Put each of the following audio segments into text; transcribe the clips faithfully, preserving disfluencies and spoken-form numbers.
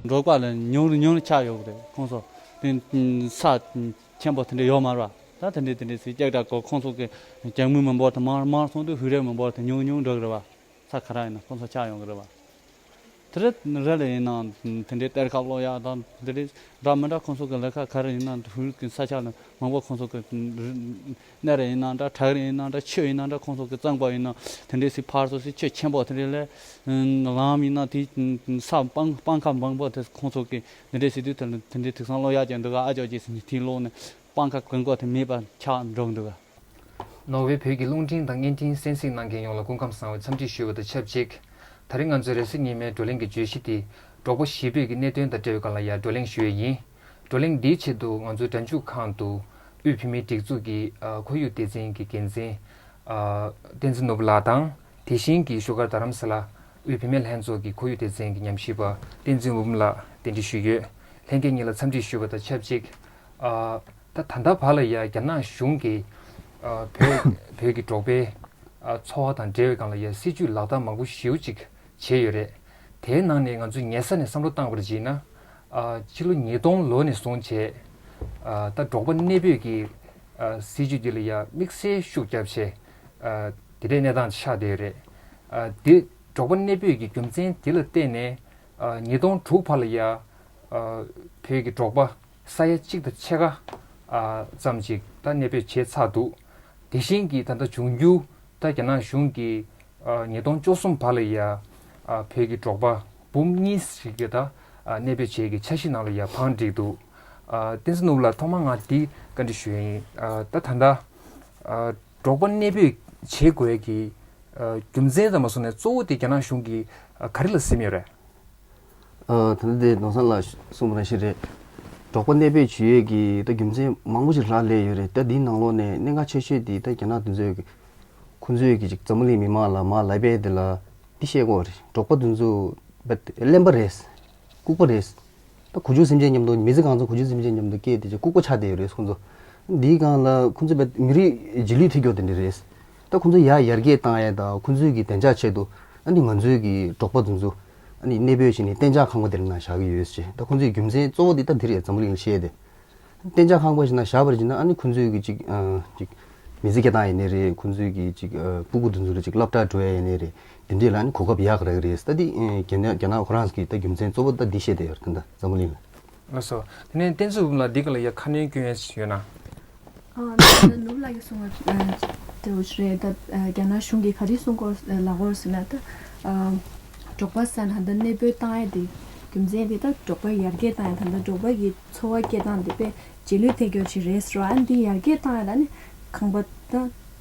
འབྲོག་པ་ལ་ཉུང་རུ་ཉུང་རུ་ཆགས་ཡོད་རེད། ཁོང་ཚོ་དེ་ས་ཆེན་པོ་དེ་འདྲ་ཡོད་མ་རེད་པ། ད་དེ་འདྲ་དེ་འདྲ་ཟིག་ཀྱག་ཀྱག་གོ། ཁོང་ཚོ་གི་ཀྱག་མུ་མི་འབོར་དེ་མང་མང་སོང་དུས་ཧུ་རེ་མི་འབོར་དེ་ཉུང་ཉུང་འགྲོ་གི་རེད་པ། ས་ག་ར་ཡིན་ན་ཁོང་ཚོ་ཆགས་ཡོང་གི་རེད་པ། དེ་རེད། རེད་ལ་ཡིན་ནའང་དེ་འདྲའི་གཏེར་ཁ་སློག་ཡག་དང་དེ་འདྲའི་འདྲ་མི་འདྲ་ཁོང་ཚོ་གི་ལས་ཀ་ག་རེ་ཡིན་ན་ཧུར་གི་ས་ཆ་ལ་མང་པོ་ཁོང་ཚོ་གི་གནས་རེ་ཡིན་ན་འདྲ། བྲག་རེ་ཡིན་ན་འདྲ། ཆུ་ཡིན་ན་འདྲ། ཁོང་ཚོ་གི་གཙང་པོ་ཡིན་ན་དེ་འདྲའི་སི་ཕར་ཚོ་སི་ཆུ་ཆེན་པོ་དེ་འདྲའི་ལས་ལམ་ཡིན་ན་དེ་ས་སྤང་སྤང་ཁ་མང་པོ་དེ་ཁོང་ཚོ་གི་དེ་འདྲའི་སི་དུས་དེ་ལ་དེ་འདྲའི་དུག་སང་སློག་ཡག་ཅིག་འདུག་ག། ཨ་ཅོ་ཅེ་སི་ནི་དེ་སློག་ནས་སྤང་ཁ་གང་གོ་དེ་མེད་པ་ཆགས་འགྲོ་གི་འདུག་ག། ནོར་ཝེ་བོད་ཀྱི་རླུང་འཕྲིན་དང་བརྙན་འཕྲིན་གསན་གཟིགས་གནང་མཁན་ཡོངས་ལ་སྐུ་ཁམས་བཟང་བའི་འཚམས་འདྲི་ཞུ་བ་དང་ཆབས་ཅིག། ད་རིང་ང་ཚོའི་རེས་གཟའ་ཉི་མའི་བགྲོ་གླེང་གི་བརྗོད་གཞི་དེ། འབྲོག་པ་གཞིས་སྤོས་ཀྱི་གནད་དོན་དང་འབྲེལ་བའི་སྒང་ལ་ཡང་བགྲོ་གླེང་ཞུ་ཡས་ཡིན། བགྲོ་གླེང་འདིའི་ཆེད་དུ་ང་ཚོའི་སྒྲ་འཇུག་ཁང་དུ་དབུས་བོད་མིའི་སྒྲིག་འཛུགས་ཀྱི་ཨ་ཁོར་ཡུག་སྡེ་ཚན་གྱི་འགན་འཛིན་ཨ་བསྟན་འཛིན་ནོར་བུ་ལགས་དང་། དེ་བཞིན་གྱི་བཞུགས་སྒར་རྡ་རམ་ས་ལ་དབུས་བུད་མེད་ལྷན་ཚོགས་ཀྱི་ཁོར་ཡུག་སྡེ་ཚན་གྱི་ཉམས་ཞིབ་པ་བསྟན་འཛིན་འོད་འབུམ་ལགས་གདན་འདྲེན་ཞུས་ཡོད། ལྷན་རྒྱས་གཉིས་ལ་འཚམས་འདྲི་ཞུ་བ་དང་ཆབས་ཅིག། ཨ། ད་ད་ལྟ་བར་ལ་ཡ་རྒྱ་ནག་གཞུང་གིས་ཨ་བོད་བོད་ཀྱི་འབྲོག་པའི་ཨ་འཚོ་བ་དང་འབྲེལ་བའི་སྒང་ལ་ཡ་སྲིད་ཇུས་ལག་བསྟར་མང་པོ་ཞེ་པོ་ཅིག་བྱས་ཡོད་རེད། དེའི་ནང་ནས་ང་ཚོས་ཉེ་ས་ནས་བསམ་བློ་བཏང་བར་བྱས་ན། ཨ་ཕྱི་ལོ་ཉིས་སྟོང་ལོ་ནས་བཟུང་བྱས། ཨ་ད་འབྲོག་པ་གནས་སྤོས་ཀྱི་ཨ་སྲིད་ཇུས་འདི་ལ་ཡ་དམིགས་བསལ་ཤུགས་བརྒྱབ་བྱས། ཨ་དེ་འདྲའི་གནས་སྟངས་ཆགས་བསྡད་ཡོད་རེད། ཨ་དེ་འབྲོག་པ་གནས་སྤོས་ཀྱི་རྒྱུ་མཚན་དེ་ལ་བརྟེན་ནས། ཨ་ཉིས་སྟོང་དྲུག་བར་ལ་ཡ། ཨ་བོད་ཀྱི་འབྲོག་པ་ས་ཡ་གཅིག་དང་ཕྱེད་ཀ་ཨ་ཙམ་ཅིག་ད་གནས་སྤོས་བྱས་ཚར་འདུག། དེ་བཞིན་གྱི་ད་ལྟ་འབྱུང་འགྱུར་ད་རྒྱ་ནག་གཞུང་གིས་ཨ་ཉིས་སྟོང་བཅུ་གསུམ་བར་ལ་ཡ། ཨ་བོད་ཀྱི་འབྲོག་པ་འབུམ་གཉིས་ཞིག་གི་ད་ཨ་གནས་སྤོས་བྱེད་ཀྱི་འཆར་གཞི་ནང་ལ་ཡ་བང་བསྒྲིགས་འདུག། ཨ་བསྟན་འཛིན་ནོར་བུ་ལགས་ཐོག་མར་ང་འདི་བཀའ་འདྲི་ཞུ་ཡ་ཡིན། ཨ་ད་ད་ལྟ་ཨ་འབྲོག་པ་གནས་སྤོས་བྱེད་དགོས་ཀྱི་ཨ་རྒྱུ་མཚན་ཙམ་མ་སོང་ནས་གཙོ་བོ་དེ་རྒྱ་ནག་གཞུང་གིས་ཨ་ག་རེ་ལ་སེམས་ཡོད་རེད། ཨ་ད་ལྟ་དེ་ནོར་བཟང་ལགས་གསུངས་པ་ནང་བཞིན་རེད། འབྲོག་པ་གནས་སྤོས་བྱེད་ཡས་ཀྱི་ད་རྒྱུ་མཚན་མང་པོ་ཞིག་རག་ལས་ཡོད་རེད། ད་འདིའི་ནང་ལོགས་ནས་གནད་འགག་ཆེ་ཤོས་དེ་ད་རྒྱ་ནག་དེ་ཚོས་ཀྱི་ཁོང་ཚོས་ཀྱི་ཅིག་འཛམ་བུ་གླིང་མི་མང་ལ་མར་ལབ་པའི་དེ་ལ་འདི་བཤད་དགོས་རེད། འབྲོག་པ་དེ་ཚོ་རྦད་གླེན་པ་རེད། ལྐུགས་པ་རེད། ད་ཁུ་བྱུག་སེམས་ཅན་མཉམ་དུ་མི་ཚེ་གང་ཚང་ཁུ་བྱུག་སེམས་ཅན་མཉམ་དུ་སྐྱེས་ཏེ་ཅིག་ལྐུགས་པ་ཆགས་བསྡད་ཡོད་རེད་ཁོང་ཚོ། འདིའི་སྒང་ལ་ཁོང་ཚོ་རྦད་མི་རིགས་རྗེས་ལུས་ཐེབས་མཁན་དེ་འདྲ་རེད། ད་ཁོང་ཚོ་ཡར་ཡར་རྒྱས་བཏང་ཡས་དང་ཁོང་ཚོའི་གི་བདེ་འཇགས་ཆེད་དུ་ཨ་ནི་ང་ཚོའི་གི་འབྲོག་པ་དེ་ཚོ་ཨ་ནི་གནས་སྤོས་བྱས་ནས་གཏན་འཇགས་ཁང་པ་དེ་ལ་ནང་བཞག་གི་ཡོད་ཅེས། ད་ཁོང་ཚོའི་རྒྱུ་མཚན་གཙོ་བོ་དེ་ད་འདི་རེད། འཛམ་བུ་གླིང་ལ་བཤད་དེ། གཏན་འཇགས་ཁང་པ་ཞིག་ནང་བཞག་པར་བྱས་ན་ཨ་ནི་ཁོང་ཚོའི་གི་ཅིག་ཨ་ཅིག་མི་ཚེ་སྐྱེལ་སྟངས་ཡིན་ནའི་རེད། ཁོང་ཚོའི་གི་ཅིག་ཨ་སྤུ་གུ་དེ་ཚོ་ལ་ཅིག་སློབ་གྲྭ་འགྲོ་ཡ་ཡིན་ནའི་རེད། དེ་འདྲས་ལ་ཨ་ནི་གོ་སྐབས་ཡག་རག་གི་རེད། ད་འདི་ཨ་རྒྱ་ནག་རྒྱ་ནག་ཁོ་རང་གི་ད་རྒྱུ་མཚན་གཙོ་བོ་ད་འདི་བཤད་བསྡད་ཡོད་རེད་ད་ལྟ་འཛམ་བུ་གླིང་ལ། ལགས་སོ། དེ་ནས་བསྟན་འཛིན་འབུམ་ལགས་འདི་ག་ལ་ཡ་ཁ་སྣོན་སྐྱོན་ཡས་ཡོད་ན། ཨ་ད་ནུབ་ལགས་ཀྱིས་གསུངས་པ་དེ་འདྲ་རེད། ད་རྒྱ་ནག་གཞུང་གིས་ག་རེ་གསུང་གི་ཡོད་ལབ་ཀྱི་ཡོད་ཟེར་ན། ད་འབྲོག་པ་ས་ན་ད་གནས་སྤོས་བཏང་ཡས་དེ་རྒྱུ་མཚན་དེ་ད་འབྲོག་པ་ཡར་རྒྱས་བཏང་ཡས་ད་ད་འབྲོག་པ་གི་འཚོ་བ་སྐྱེལ་སྟངས་དེ་དཔེ་རྗེས་ལུས་ཐེབས་ཀྱི་ཡོད་ཅིག་རེད་ཟེར་བ། ཨ་ནི་འདི་ཡར་རྒྱས་བཏང་ཡས་ད་ནི་ཁང་པ་ད་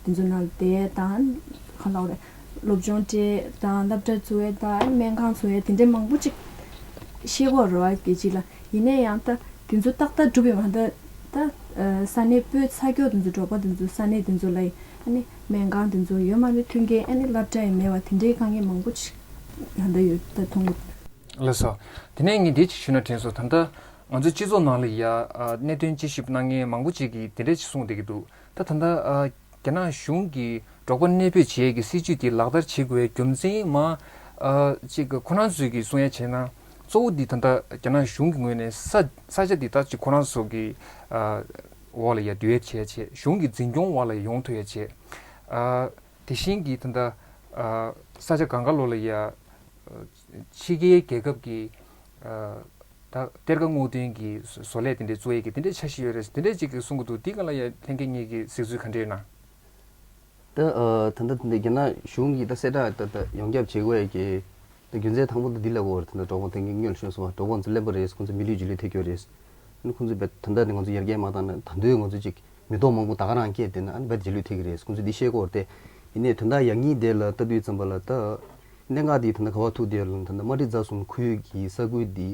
དེ་ཚོ་ནང་ལ་བསྡད་ཡས་དང་ག་ལབ་དགོས་རེད། སློབ་སྦྱོང་སྤྲད་དང་སློབ་གྲྭ་བཙུགས་ཡས་དང་སྨན་ཁང་བཙུགས་ཡས་དེ་འདྲའི་མང་པོ་ཅིག་ཤེས་ཀྱི་ཡོད་རེད་བ་སྐད་ཅིག་ལ། ཡིན་ན་ཡང་ད་དེ་ཚོ་ཏག་ཏག་འགྲུབ་ཡོད་མ་རེད། ད་ས་གནས་སྤོས་ཚར་ཀྱོག་དེ་ཚོ་འབྲོག་པ་དེ་ཚོ་ས་གནས་དེ་ཚོ་ལ་ཨ་ནི་སྨན་ཁང་དེ་ཚོ་ཡོད་མ་རེད། མཐུན་རྐྱེན་ཨ་ནི་སློབ་གྲྭ་ཡང་མེད་པ་དེ་འདྲའི་དཀའ་ངལ་མང་པོ་ཅིག་ད་ལྟ་ཡོད་ད་མཐོང་གི། ལགས་སོ། དེ་ནས་ངས་འདི་ཅིག་ཞུ་ན་དྲན་སོང་། ད་ལྟ་ང་ཚོའི་སྤྱི་ཚོགས་ནང་ལ་ཡ་ཨ་གནད་དོན་དཔྱད་ཞིབ་གནང་མཁན་མང་པོ་ཅིག་གིས་དེ་འདྲ་ཅིག་གསུངས་བསྡད་ཀྱི་འདུག། ད་ད་ལྟ་ཨ་རྒྱ་ནག་གཞུང་གིས་འབྲོག་པ་གནས་སྤོས་བྱེད་ཡས་ཀྱི་སྲིད་ཇུས་དེ་ལག་བསྟར་བྱེད་དགོས་པའི་རྒྱུ་མཚན་མ་ཨ་ཅིག་ཁོ་རང་ཚོས་ཀྱིས་གསུང་ཡ་བྱས་ན་གཙོ་བོ་འདི་ད་ལྟ་རྒྱ་ནག་གཞུང་གི་ངོས་ནས་ས་ས་ཆ་འདི་ད་ཅིག་ཁོ་རང་ཚོ་གི་ཨ་འོག་ལ་ཡ་སྡོད་ཡ་བྱས་བྱས། གཞུང་གི་འཛིན་སྐྱོང་འོག་ལ་ཡ་ཡོང་ཐུབ་ཡ་བྱས། ཨ་དེ་བཞིན་གྱི་ད་ལྟ་ཨ་ས་ཆ་གང་ག་ལོག་ལ་ཡ་ཕྱི་རྒྱལ་རྒྱལ་ཁབ་ཀྱི་ཨ་ད་གཏེར་ཁ་སྔོག་འདོན་གྱི་བཟོ་ལས་དེ་འདྲའི་བཙུགས་ཡས་ཀྱི་དེ་འདྲའི་འཆར་གཞི་ཡོད་རེད། དེ་འདྲའི་ཅིག་གིས་གསུང་གི་འདུག། འདི་ག་ལ་ཡ་ལྷན་རྒྱས་གཉིས་ཀྱི་གཟིགས་ཚུལ་ག་འདྲ་ཡོད་ན། ད་ཨ་ད་ལྟ་དེ་འདྲ་རྒྱ་ནག་གཞུང་གིས་ད་གསལ་བསྒྲགས་ད་ད་ཡོངས་ཁྱབ་བྱེད་དགོས་ཡས་ཀྱི་ད་རྒྱུ་མཚན་དང་པོ་ད་འདི་ལབ་དགོས་རེད། ད་ལྟ་འབྲོག་པ་དེང་གི་སྔོན་ལ་ཤོད་སོང་བ། འབྲོག་པ་ཚོ་གླེན་པ་རེད། ཁོང་ཚོ་མི་ལུས་རྗེས་ལུས་ཐེབས་ཀྱི་ཡོད་རེད། ཨ་ནི་ཁོང་ཚོ་བས་ད་ལྟ་ནས་ང་ཚོ་ཡར་རྒྱས་མ་བཏང་ན་ད་དུང་ང་ཚོ་ཅིག་མི་ཐོག་མང་པོ་ད་ག་རང་སྐྱེས་བསྡད་ན་ཨ་ནི་བས་རྗེས་ལུས་ཐེབས་ཀྱི་རེད། ཁོང་ཚོས་འདི་ཤེས་དགོས་རེད་དེ། ཡིན་ནའི་དོན་དག་ཡག་ཉེས་དེ་ལ་ལྟ་དུས་ཙམ་པ་ལ་ད་གནད་འགག་འདི་ད་ལྟ་ག་པར་ཐུག་བསྡད་ཡོད་ལབ་ན། ད་ལྟ་མ་ཏི་རྫ་གསུམ་ཁུལ་གྱི་ས་ཁུལ་འདི་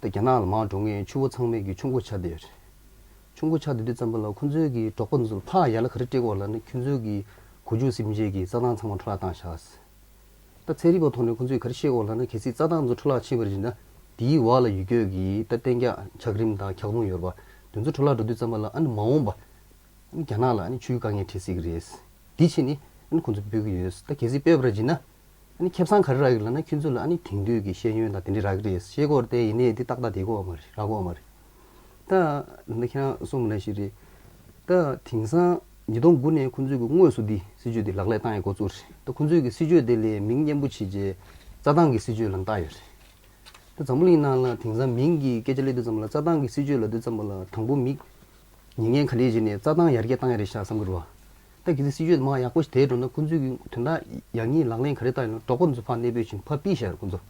ད་རྒྱ་ནག་ལ་མར་འགྲོ་མཁན་ཆུ་བོ་ཚང་མའི་གི་ཆུ་མགོ་ཆགས་བསྡད་ཡོད་རེད། ཆུ་མགོ་ཆགས་བསྡད་དུས་ཙམ་པ་ལ་ཁོང་ཚོའི་གི་འབྲོག་པ་ཚོ་ལ་ཕར་ཡར་ལ་ག་རེ་སྤྲད་དགོས་ལབ་ན། ཁྱོད་ཚོའི་གི་གོ་ཆུ་སིམ་བྱེད་ཀྱི་རྩྭ་ཐང་ཚང་མ་འཕྲོ་བརླག་བཏང་ཤག། ད་ཚན་རིག་པ་ཐོག་ནས་ཁོང་ཚོས་ག་རེ་བཤད་དགོས་ལབ་ན། གལ་སྲིད་རྩྭ་ཐང་ཚོ་འཕྲོ་བརླག་ཕྱིན་པར་བྱས་ན་དེའི་འོག་ལ་ཡོད་རྒྱུ་གི་ད་གཏན་འཇགས་འཁྱགས་རོམ་དང་འཁྱགས་སྡོང་ཡོད་རེད་པ། དེ་ཚོ་འཕྲོ་བརླག་འགྲོ་དུས་ཙམ་པ་ལ་ཨ་ནི་མ་འོངས་པ་ཨ་ནི་རྒྱ་ནག་ལ་ཨ་ནི་ཆུའི་དཀའ་ངལ་འཕྲད་སྲིད་ཀྱི་རེད། དེ་བྱས་ནས་ཨ་ནི་ཁོང་ཚོ་སྤོ་གི་ཡོད། ད་གལ་སྲིད་སྤོས་པར་བྱས་ན་ ཨ་ནི་ཁེ་བཟང་ག་རེ་རག་གི་ལབ་ན། ཁྱོད་ཚོ་ལ་ཨ་ནི་དེང་དུས་ཀྱི་ཤེས་ཡོན་དང་དེ་འདྲ་རག་གི་རེད། ཤེས་དགོས་རེད་དེ། ཡིན་ནའི་དེ་ཏག་ཏག་བསྡད་ཀྱི་ཡོད་མ་རེད། རག་གི་ཡོད་མ་རེད། ད་ད་ལྟ་ཁྱེད་རང་གསུངས་པ་ནང་བཞིན་རེད། ད་དེང་སང་ཉིས་སྟོང་དགུ་ནས་ཁོང་ཚོས་ཀྱི་དངོས་སུ་འདི་སྲིད་ཇུས་འདི་ལག་ལེན་བཏང་ཡས་འགོ་བཙུགས་རེད། ད་ཁོང་ཚོས་ཀྱི་སྲིད་ཇུས་དེ་ལ་མིང་སྙན་པོ་བྱས་རྗེས་རྩྭ་ཐང་གི་སྲིད་ཇུས་ལབ་བཏགས་ཡོད་རེད། ད་འཛམ་བུ་གླིང་ནང་ལ་དེང་སང་མིང་གི་སྐད་ཆ་སླེབས་དུས་ཙམ་པ་ལ། རྩྭ་ཐང་གི་སྲིད་ཇུས་ལབ་དུས་ཙམ་པ་ལ། དང་པོ་མི་ཉན་མཁན་ག་རེ་བྱས་ནས་རྩྭ་ཐང་ཡར་རྒྱས་བཏང་ཡ་རེད་ཤག་བསམ་གྱི་རེད་བ། ད་གལ་སྲིད་སྲིད་ཇུས་མར་ཡག་པོ་ཞིག་དེད་འགྲོ་ན། ཁོང་ཚོས་ཀྱི་དོན་དག་ཡག་ཉེས་ལག་ལེན་ག་རེ་བཏང་ཡོད་ན། འབྲོག་པ་ཚོ་ཕར་གནས་སྤོས་བྱས་ནས་ཕར་ཕུད་བཞག་ཡོད་རེད། ཁོང་ཚོ་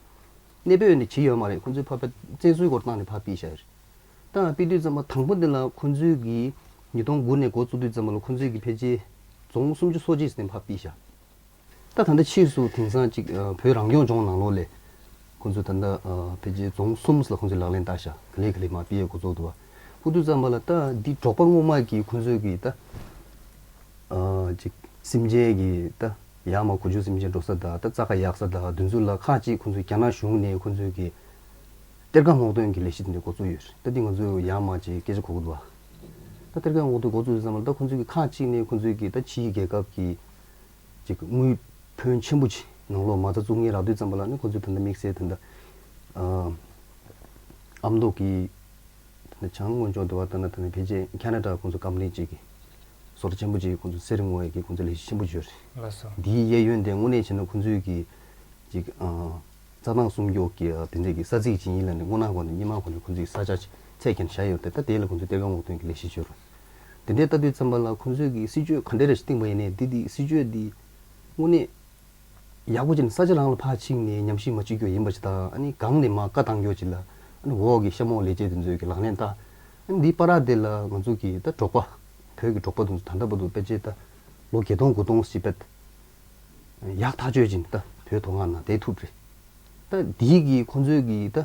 གནས་སྤོས་ནས་བྱས་ཡོད་མ་རེད། ཁོང་ཚོས་ཕར་ཕར་བཙན་བཟུང་སྐོར་བཏང་ནས་ཕར་ཕུད་བཞག་ཡོད་རེད། ད་ཕུད་དུས་ཙམ་པ་དང་པོ་འདི་ལ་ཁོང་ཚོས་ཀྱི་ཉིས་སྟོང་དགུ་ནས་འགོ་བཙུགས་དུས་ཙམ་པ་ལ། ཁོང་ཚོས་ཀྱི་ཕལ་ཆེར་རྫོང་སུམ་ཅུ་སོ་གཅིག་ཙམ་ཕར་ཕུད་བཞག་ད་ད་ལྟ་ཕྱིས་སུ་དེང་སང་ཅིག་ཨ་བོད་རང་སྐྱོང་ལྗོངས་ནང་ལོགས་ལ་ཁོང་ཚོས་ད་ལྟ་ཨ་ཕལ་ཆེར་རྫོང་གསུམ་ལ་ཁོང་ཚོས་ལག་ལེན་བསྟར་བཞག་ག་ལེ་ག་ལེ་མར་ཕུད་ཡས་འགོ་བཙུགས་འདུག་བ། ཕུད་དུས་ཙམ་པ་ལ་ད་འདི་འབྲོག་པ་སྔོན་མ་གི་ཁོང་ཚོས་ཀྱི་ད་ཨ་ཅིག་སེམས་ཅན་གྱི་ད་ཡར་མར་གོ་ཆུ་སེམས་ཅན་འགྲོ་ས་དང་། ད་རྩྭ་ཁ་ཡག་ས་དང་དེ་ཚོ་ལ་ཁག་ཅིག་ཁོང་ཚོས་རྒྱ་ནག་གཞུང་ནས་ཁོང་ཚོས་ཀྱི་གཏེར་ཁ་སྔོག་འདོན་གྱི་ལས་གཞི་དེ་འདྲ་འགོ་བཙུགས་ཡོད་རེད། ད་འདི་ང་ཚོས་ཡར་མར་ཅིག་སྐད་ཆ་གོ་གི་འདུག་བ། ད་གཏེར་ཁ་སྔོག་འདོན་འགོ་བཙུགས་དུས་ཙམ་པ་ལ། ད་ཁོང་ཚོས་ཀྱི་ཁག་ཅིག་ནས་ཁོང་ཚོས་ཀྱི་ད་ཕྱིའི་རྒྱལ་ཁབ་ཀྱི་ཅིག་དངུལ་ཕོན་ཆེན་པོ་ཅིག་ནང་ལོགས་མ་རྩ་བཙུགས་མཁན་རག་དུས་ཙམ་པ་ལ་ནི། ཁོང་ཚོས་ད་ལྟ་དམིགས་བསལ་ད་ལྟ་ཨ་ཨ་མདོ་གི་ད་ལྟ་བྱང་ངོས་ཕྱོགས་དེ་བ་ལྟ་ན། ད་ལྟ་ཕལ་ཆེར་ཁ་ན་ཌ་ཁོང་ཚོ་ཀམ་པ་ནི་ཅིག་གི་བཟོ་གྲྭ་ཆེན་པོ་ཅིག་ཁོང་ཚོ་གསེར་བརྔོ་ཡས་ཀྱི་ཁོང་ཚོ་ལས་གཞི་ཆེན་པོ་ཅིག་ཡོད་རེད། ལགས་སོ། འདིའི་གཡས་གཡོན་དེ་དངོས་གནས་བྱས་ན་ཁོང་ཚོའི་གི་ཅིག་ཨ་རྩྭ་ཐང་སྲུང་སྐྱོབ་ཀྱི་ཨ་དེ་འདྲས་ཀྱི་ས་ཚིགས་ཅིག་ཡིན་ལབ་ནས་སྔོན་མ་གོང་ནས་སྔོན་མ་གོང་ནས་ཁོང་ཚོའི་ས་ཆ་ཚད་བརྒལ་བཞག་ཡོད་དེ། ད་དེ་ལ་ཁོང་ཚོས་གཏེར་ཁ་སྔོག་འདོན་གྱི་ལས་གཞི་བྱས་རེད། དེ་འདྲས་ལྟ་དུས་ཙམ་པ་ལ་ཁོང་ཚོས་ཀྱི་སྲིད་ཇུས་ག་འདྲས་རེ་ཞིག་བཏིང་པ་ཡིན་ནའི། འདི་འདི་སྲིད་ཇུས་འདི་དངོས་གནས་ཡག་པོ་བྱས་ནས་ས་ཆ་རང་ལ་ཕར་ཕྱིན་ནས་ཉམས་ཞིབ་མ་བྱེད་རྒྱུ་ཡིན་པ་ཞིག་དང་། ཨ་ནི་སྒང་ནས་མར་བཀའ་བཏང་རྒྱུ་ཅིག་ལ། ཨ་ནི་འོག་གི་གཤམ་འོག་ལས་བྱེད་དེ་ཚོས་ཀྱི་ལག་ལེན་བསྟར། ཨ་ནི་འདིའི་བར་དེ་ལ་ང་ཚོ་གི་ད་འབྲོག་པ། བོད་ཀྱི་འབྲོག་པ་དེ་ཚོ་ད་ལྟ་བར་དུ་ཕལ་ཆེར་ད་ལོ་བརྒྱད་སྟོང་དགུ་སྟོང་ཞིག་བེད་ཡག་ཐག་ཆོད་ཅིག་ད་བོད་མཐོ་སྒང་ནང་བསྡད་ཐུབ་རེད། ད་འདིའི་གི་ཁོང་ཚོའི་གི་ད་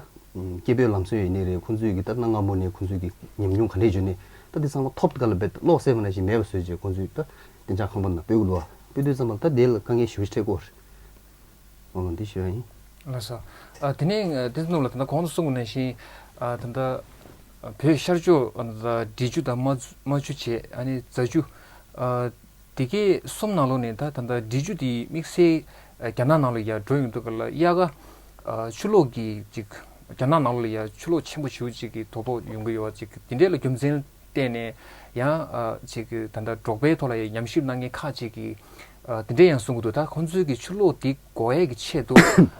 སྐྱེ་བོའི་ལམ་སྲོལ་ཡིན་ནའི་རེད། ཁོང་ཚོའི་གི་ད་གནའ་སྔ་མོ་ནས་ཁོང་ཚོའི་གི་ཉམས་མྱོང་ག་འདྲས་བརྗོད་ནས། ད་འདི་ཚང་མ་ཐོབ་ག་ལ་བེད་གློག་བསྲེས་པ་ནང་བཞིན་མེད་པ་བཟོས་བྱས། ཁོང་ཚོས་ད་གཏན་འཇགས་ཁང་པ་ནང་སྤོས་དགོས་འདུག་བ། སྤོས་དུས་ཙམ་པ་ད་དེ་ལ་དཀའ་ངལ་ཞེ་པོ་ཅིག་འཕྲད་ཀྱི་ཡོད་རེད། འོ་འདི་ཞུ་ཡ་ཡིན། ལགས་སོ། ཨ་དེ་ནས་ཨ་བསྟན་འཛིན་ནོར་བུ་ལགས། ད་ལྟ་གོང་དུ་གསུངས་པ་ནང་བཞིན། ཨ་ད་ལྟ་ཨ་བོད་ཤར་ཕྱོགས་ཨ་ད་ལྟ་འབྲི་ཆུ་དང་རྨ་རྨ་ཆུ་བྱས། ཨ་ནི་རྫ་ཆུ། ཨ་དེ་གའི་གསུམ་ནང་ལོགས་ནས། ད་ད་ལྟ་འབྲི་ཆུ་དེ་དམིགས་བསལ་ཨ་རྒྱ་ནག་ནང་ལ་ཡར་འགྲོ་ཡོང་དུས་སྐབས་ལ། དབྱར་ཁ་ཨ་ཆུ་ལོག་གི་ཅིག་རྒྱ་ནག་ནང་ལ་ཡར་ཆུ་ལོག་ཆེན་པོ་ཞེ་པོ་ཅིག་གི་དོ་ཕོག་ཡོང་གི་ཡོད་པ་ཅིག། དེ་འདྲས་ལ་རྒྱུ་མཚན་བརྟེན་ནས་ཡང་ཨ་ཅིག་ད་ལྟ་འབྲོག་པའི་ཐོག་ལ་ཡང་ཉམས་ཞིབ་གནང་མཁན་ཁག་ཅིག་གིས་ཨ་དེ་འདྲས་ཡང་གསུང་གི་འདུག། ད་ཁོང་ཚོའི་གི་ཆུ་ལོག་དེ་འགོག་ཡས་ཀྱི་ཆེད་དུ།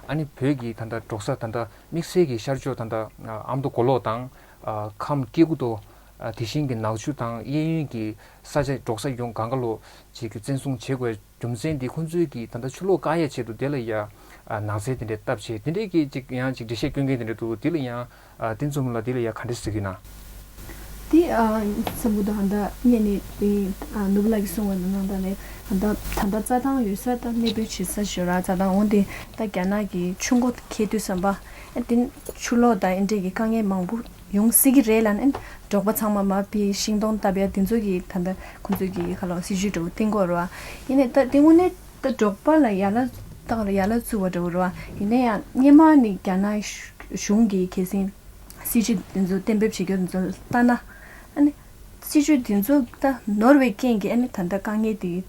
ཨ་ནི་བོད་ཀྱི་ད་ལྟ་འབྲོག་ས་ད་ལྟ་དམིགས་བསལ་གྱི་ཤར་ཕྱོགས་ད་ལྟ་ཨ་མདོ་མགོ་ལོག་དང་། ཨ་ཁམས་སྐྱེ་རྒུ་མདོ། ཨ་དེ་བཞིན་གྱི་ནག་ཆུ་དང་གཡས་གཡོན་གྱི་ས་ཆ་འབྲོག་ས་ཡོངས་གང་ག་ལོ་ཅིག་གི་བཙན་བཟུང་བྱེད་དགོས། རྒྱུ་མཚན་འདི་ཁོང་ཚོའི་གི་ད་ལྟ་ཆུ་ལོག་བཀག་ཡས་ཆེད་དུ་དེ་ལ་ཡ་ཨ་ནགས་ཚལ་དེ་འདྲས་བཏབ་བྱས། དེ་འདྲས་ཀྱི་ཅིག་ཡང་ཅིག་འགྲེལ་བཤད་སྐྱོན་མཁན་དེ་འདྲས་འདུག། དེ་ལ་ཡང་ཨ་བསྟན་འཛིན་ནོར་བུ་ལགས་དེ་ལ་ཡ་ག་འདྲས་ཟེར་གྱི་ན། དེ་ཨ་བསམ་གྱི་འདུག། ཧ་ད་ངས་ནི་དེ་ཨ་ནོར་བུ་ལགས་ཀྱིས་གསུངས་པ་ནང་ལྟར་ནས། ད་ད་ལྟ་རྩྭ་ཐང་ཡོད་ས་དང་གནས་སྤོས་བྱེད་ས་ཞོ་ར་རྩྭ་ཐང་འོང་དེ། ད་རྒྱ་ནག་གི་ཆུ་མགོ་འཁེལ་དུས་ཙམ་པ། ཨ་དེ་ཆུ་ལོག་དང་ཨེ་འདྲས་ཀྱི་དཀའ་ངལ་མང་པོ་ཡོང་སྲིད་ཀྱི་རེད་ལབ་ནས། འབྲོག་པ་ཚང་མ་མར་ཕུད་ཤིང་སྡོང་བཏབ་ཡ་དེ་ཚོ་གི་ད་ལྟ་ཁོང་ཚོས་ཀྱི་ཁ་ལོ་སྲིད་ཇུས་འདྲ་བོ་བཏིང་གི་ཡོད་རེད་བ། ཡིན་ནའི་ད་དེ་དངོས་གནས་ད་འབྲོག་པ་ལ་ཡ་ལ་བཏགས་ལ་ཡ་ལ་བཙུགས་པ་འདྲ་བོ་རེད་བ། ཡིན་ན་ཡང་སྔོན་མ་ནས་རྒྱ་ནག་གཞུང་གིས་གལ་སྲིད་སྲིད་ཇུས་དེ་ཚོ་གཏན་འབེབས་བྱེད་རྒྱུ་དེ་ཚོ་ལྟ་ན། ཨ་ནི་སྲིད་ཇུས་དེ་ཚོ་ད་ནོར་བའི་རྐྱེན་གྱིས། ཨ་ནི་ད་ལྟ་དཀའ་ངལ་དེ།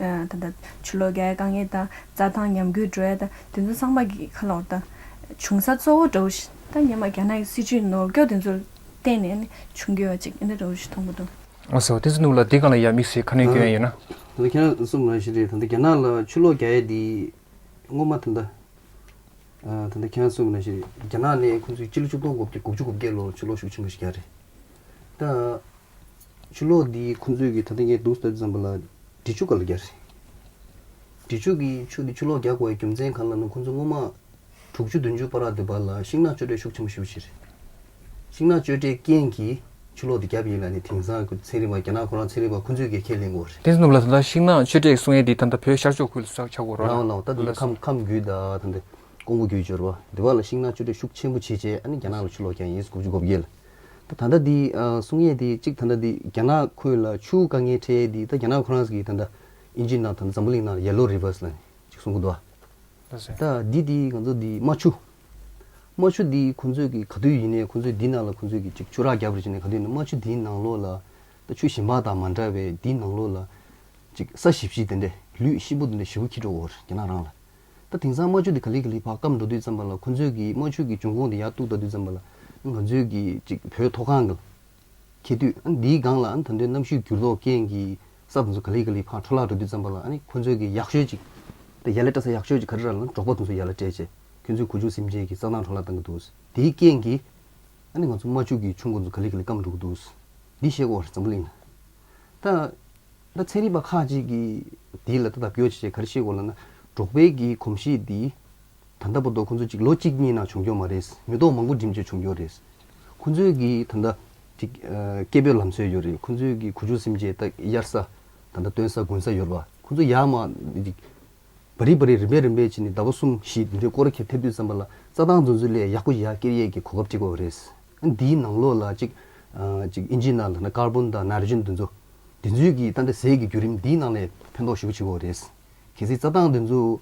ཨ་ད་ལྟ་ཆུ་ལོག་རྒྱག་ཡའི་དཀའ་ངལ་དང་། རྩྭ་ཐང་ཉམས་རྒུད་འགྲོ་ཡ་དང་། དེ་ཚོ་ཚང་མ་གི་ཁ་ལོག་ད་བྱུང་ས་གཙོ་བོ་འདྲ་བོ་ཞིག་ད་སྔོན་མ་རྒྱ་ནག་གི་སྲིད་ཇུས་ནོར་འཁྱོག་དེ་ཚོར་བརྟེན་ནས་ནི་བྱུང་གི་ཡོད་ཅིག་ཨེ་འདྲ་འདྲ་བོ་ཞིག་མཐོང་གི་འདུག། ཨ་སོ། དེ་ཚོ་ནུབ་ལ་འདི་གང་ལ་ཡ་དམིགས་བསལ་ཁ་སྣོན་སྐྱོན་ཡ་ཡོད་ན། ད་ལྟ་ཁྱེད་རང་གསུངས་པ་ནང་བཞིན་རེད། ད་ལྟ་རྒྱ་ནག་ལ་ཆུ་ལོག་རྒྱག་ཡ་དེ་སྔོན་མ་ད་ལྟ། ཨ་ད་ལྟ་ཁྱེད་རང་གསུངས་པ་ནང་བཞིན་རྒྱ་ནག་ནས་ཁོང་ཚོས་སྤྱི་ལོ་ཆིག་སྟོང་དགུ་བརྒྱ་དགུ་བཅུ་གོ་བརྒྱད་ལོར་ཆུ་ལོག་ཤུགས་ཆེན་པོ་ཞིག་རྒྱག་རེད། ད་ཆུ་ལོག་འདི་ཁོང་ཚོས་ཀྱི་ད་ལྟ་ངས་འདུག་ལྟ་དུས་ཙམ་པ་ལ་འབྲི་ཆུ་སྒང་ལ་རྒྱག་རེད། འབྲི་ཆུ་གི་ཆུ་འདི་ཆུ་ལོག་རྒྱག་དགོས་པའི་རྒྱུ་མཚན་གང་ལབ་ན། ཁོང་ཚོ་སྔོན་མ་དྲུག་ཅུ་བདུན་ཅུ་བར་དུ་བར་ལ་ཤིང་ནགས་གཅོད་འབྲེག་ཤུགས་ཆེན་པོ་ཞེ་པོ་ཅིག་རེད། ཤིང་ནགས་གཅོད་འབྲེག་རྐྱེན་གྱིས་ཆུ་ལོག་འདི་བརྒྱབ་ཡིན་ལབ་ནས་དེང་སང་གི་ཚན་རིག་པ། རྒྱ་ནག་ཁོ་རང་ཚན་རིག་པ་ཁོང་ཚོས་ཀྱི་ཁས་ལེན་གྱི་ཡོད་རེད། དེ་ཚོ་ནུབ་ལ་ད་ལྟ་ཤིང་ནགས་གཅོད་འབྲེག་གསུང་ཡས་འདི་ད་ལྟ་བོད་ཤར་ཕྱོགས་ཁུལ་ལ་ས་ཆགས་ཀྱི་ཡོད་རེད། ལའོ་ལའོ། ད་འདི་ལ་ཁམས་ཁམས་རྒྱུད་དང་ད་འདི་ཀོང་པོ་རྒྱུད་ཅིག་ཡོད་རེད་བ། འདི་བར་ལ་ཤིང་ནགས་གཅོད་འབྲེག་ཤུགས་ཆེན་པོ་བྱས་བྱས། ཨ་ནི་རྒྱ་ནག་ལ་ཆུ་ལོག་རྒྱག་ཡིན། དགུ་བཅུ་གོ་བརྒྱད་ལ། ད་ད་ལྟ་འདི་ཨ་གསུང་ཡས་འདི་གཅིག་ད་ལྟ་འདི་རྒྱ་ནག་ཁུལ་ལ་ཆུ་དཀའ་ངལ་འཕྲད་འདི། ད་རྒྱ་ནག་ཁོ་རང་གིས་ད་ལྟ་ཨིན་ཇི་ནང་དང་འཛམ་བུ་གླིང་ནང་ཡེ་ལོ་རི་ཝར་ལབ་ནས་ཅིག་གསུང་གི་འདུག་ཨ། ད་འདི་འདི་ང་ཚོ་འདི་རྨ་ཆུ། རྨ་ཆུ་འདི་ཁོང་ཚོས་ཀྱི་ག་དུས་ཡིན་ནའི་ཁོང་ཚོས་འདི་ནང་ལ་ཁོང་ཚོས་ཀྱི་ཅིག་ཆུ་རགས་རྒྱབ་རེ་བྱས་ནས། ག་དུས་ཡིན་ན་རྨ་ཆུ་འདིའི་ནང་ལོགས་ལ་ད་ཆུ་གཞན་པ་དང་མ་འདྲ་བའི་འདིའི་ནང་ལོགས་ལ་ཅིག་ས་ཞིབ་ཞིབ་དེ་འདྲས་ལུད་ཤིན་པོ་དེ་འདྲས་ཞེ་པོ་འཁྱེར་འགྲོ་གི་ཡོད་རེད། རྒྱ་ནག་རང་ལ། ད་དེང་སང་རྨ་ཆུ་དེ་ག་ལེ་ག་ལེ་ཕར་སྐམ་འགྲོ་དུས་ཙམ་པ་ལ་ཁོ་ཚོས་ཀྱི་རྨ་ཆུ་གི་འབྱུང་ཁུངས་དེ་ཡར་གཏུག་ད་དུས་ཙམ་པ་ལ་ང་ཚོའི་གི་ཅིག་བོད་མཐོ་སྒང་གི་ཁེ་དུས་ཨ་ནི་འདིའི་སྒང་ལ་ཨ་ནི་ད་ལྟའི་གནམ་གཤིས་འགྱུར་ལྡོག་རྐྱེན་གྱིས་ས་དེ་ཚོ་ག་ལེ་ག་ལེ་ཕར་འཕྲོ་བརླག་འགྲོ་དུས་ཙམ་པ་ལ་ཨ་ནི་ཁོ་ཚོས་ཀྱི་ཡག་ཤོས་ཅིག་ད་ཡ་ལེ་སྤྲད་ས་ཡག་ཤོས་ཅིག་ག་རེ་རག་ལབ་ན་འབྲོག་པ་དེ་ཚོ་ཡ་ལེ་སྤྲད་བྱས་ཁྱོད་ཚོའི་གོ་ཆུ་སིམ་བྱེད་ཀྱི་རྩྭ་ཐང་འཕྲོ་བརླག་བཏང་གི་འདུག་དེའི་རྐྱེན་གྱིས་ཨ་ནི་ང་ཚོ་རྨ་ཆུ་གི་ཆུ་མགོ་ཚོ་ག་ལེ་ག་ལེ་སྐམ་འགྲོ་གི་འདུག་འདི་ཤེས་དགོས་རེད་འཛམ་བུ་གླིང་ལ། ད་ད་ཚན་རིག་པ་ཁག་ཅིག་གིས་དེ་ལ་ད་ལྟ་བརྗོད་བྱས་ག་རེ་བཤད་དགོས་ལབ་ན། འབྲོག་པའི་གི་གོམས་གཤིས་འདི་ད་ལྟ་བར་དུ་ཁོང་ཚོ་ཅིག་ལོ་གཅིག་གཉིས་ནང་བྱུང་ཀྱོག་མ་རེད། མི་ཐོག་མང་པོ་འགྲིམ་བྱས་བྱུང་ཀྱོག་རེད། ཁོང་ཚོའི་གི་ད་ལྟ་ཅིག་ཨ་སྐད་འབོད་ལམ་སྲོལ་ཡོད་རེད། ཁོང་ཚོའི་གི་གོ་ཆུ་སིམ་བྱེད་ད་དབྱར་ས་ད་ལྟ་སྟོན་ས་དགུན་ས་ཡོད་རེད་པ། ཁོང་ཚོ་ཡར་མར་ཅིག་བ་རི་བ་རི་རིམ་པས་རིམ་པས་བྱས་ནས་ཟླ་བ་གསུམ་བཞི་འདི་འདྲའི་སྐོར་ཁྱེར་ཐེབས་དུས་ཙམ་པ་ལ་རྩྭ་ཐང་འཛོམས་ཚུལ་ལས་ཡག་པོ་ཞིག་ཡར་སྐྱེལ་ཡས་ཀྱི་གོ་སྐབས་ཅིག་ཡོད་རེད། འདིའི་ནང་ལོགས་ལ་ཅིག་ཨ་ཅིག་ཨིན་ཇིའི་ནང་ལ་ན་ཀར་བོན་དང་ནའི་ཊྲོ་ཇེན་འདི་ཚོ་འདི་ཚོའི་གི་ད་ལྟ་ཟས་ཀྱི་བརྒྱུད་རིམ་འདིའི་ནང་ནས་ཕན་ཐོགས་ཞེ་པོ་ཅིག་ཡོད་རེད། གལ་སྲིད་རྩྭ་ཐང་འདི་ཚོ་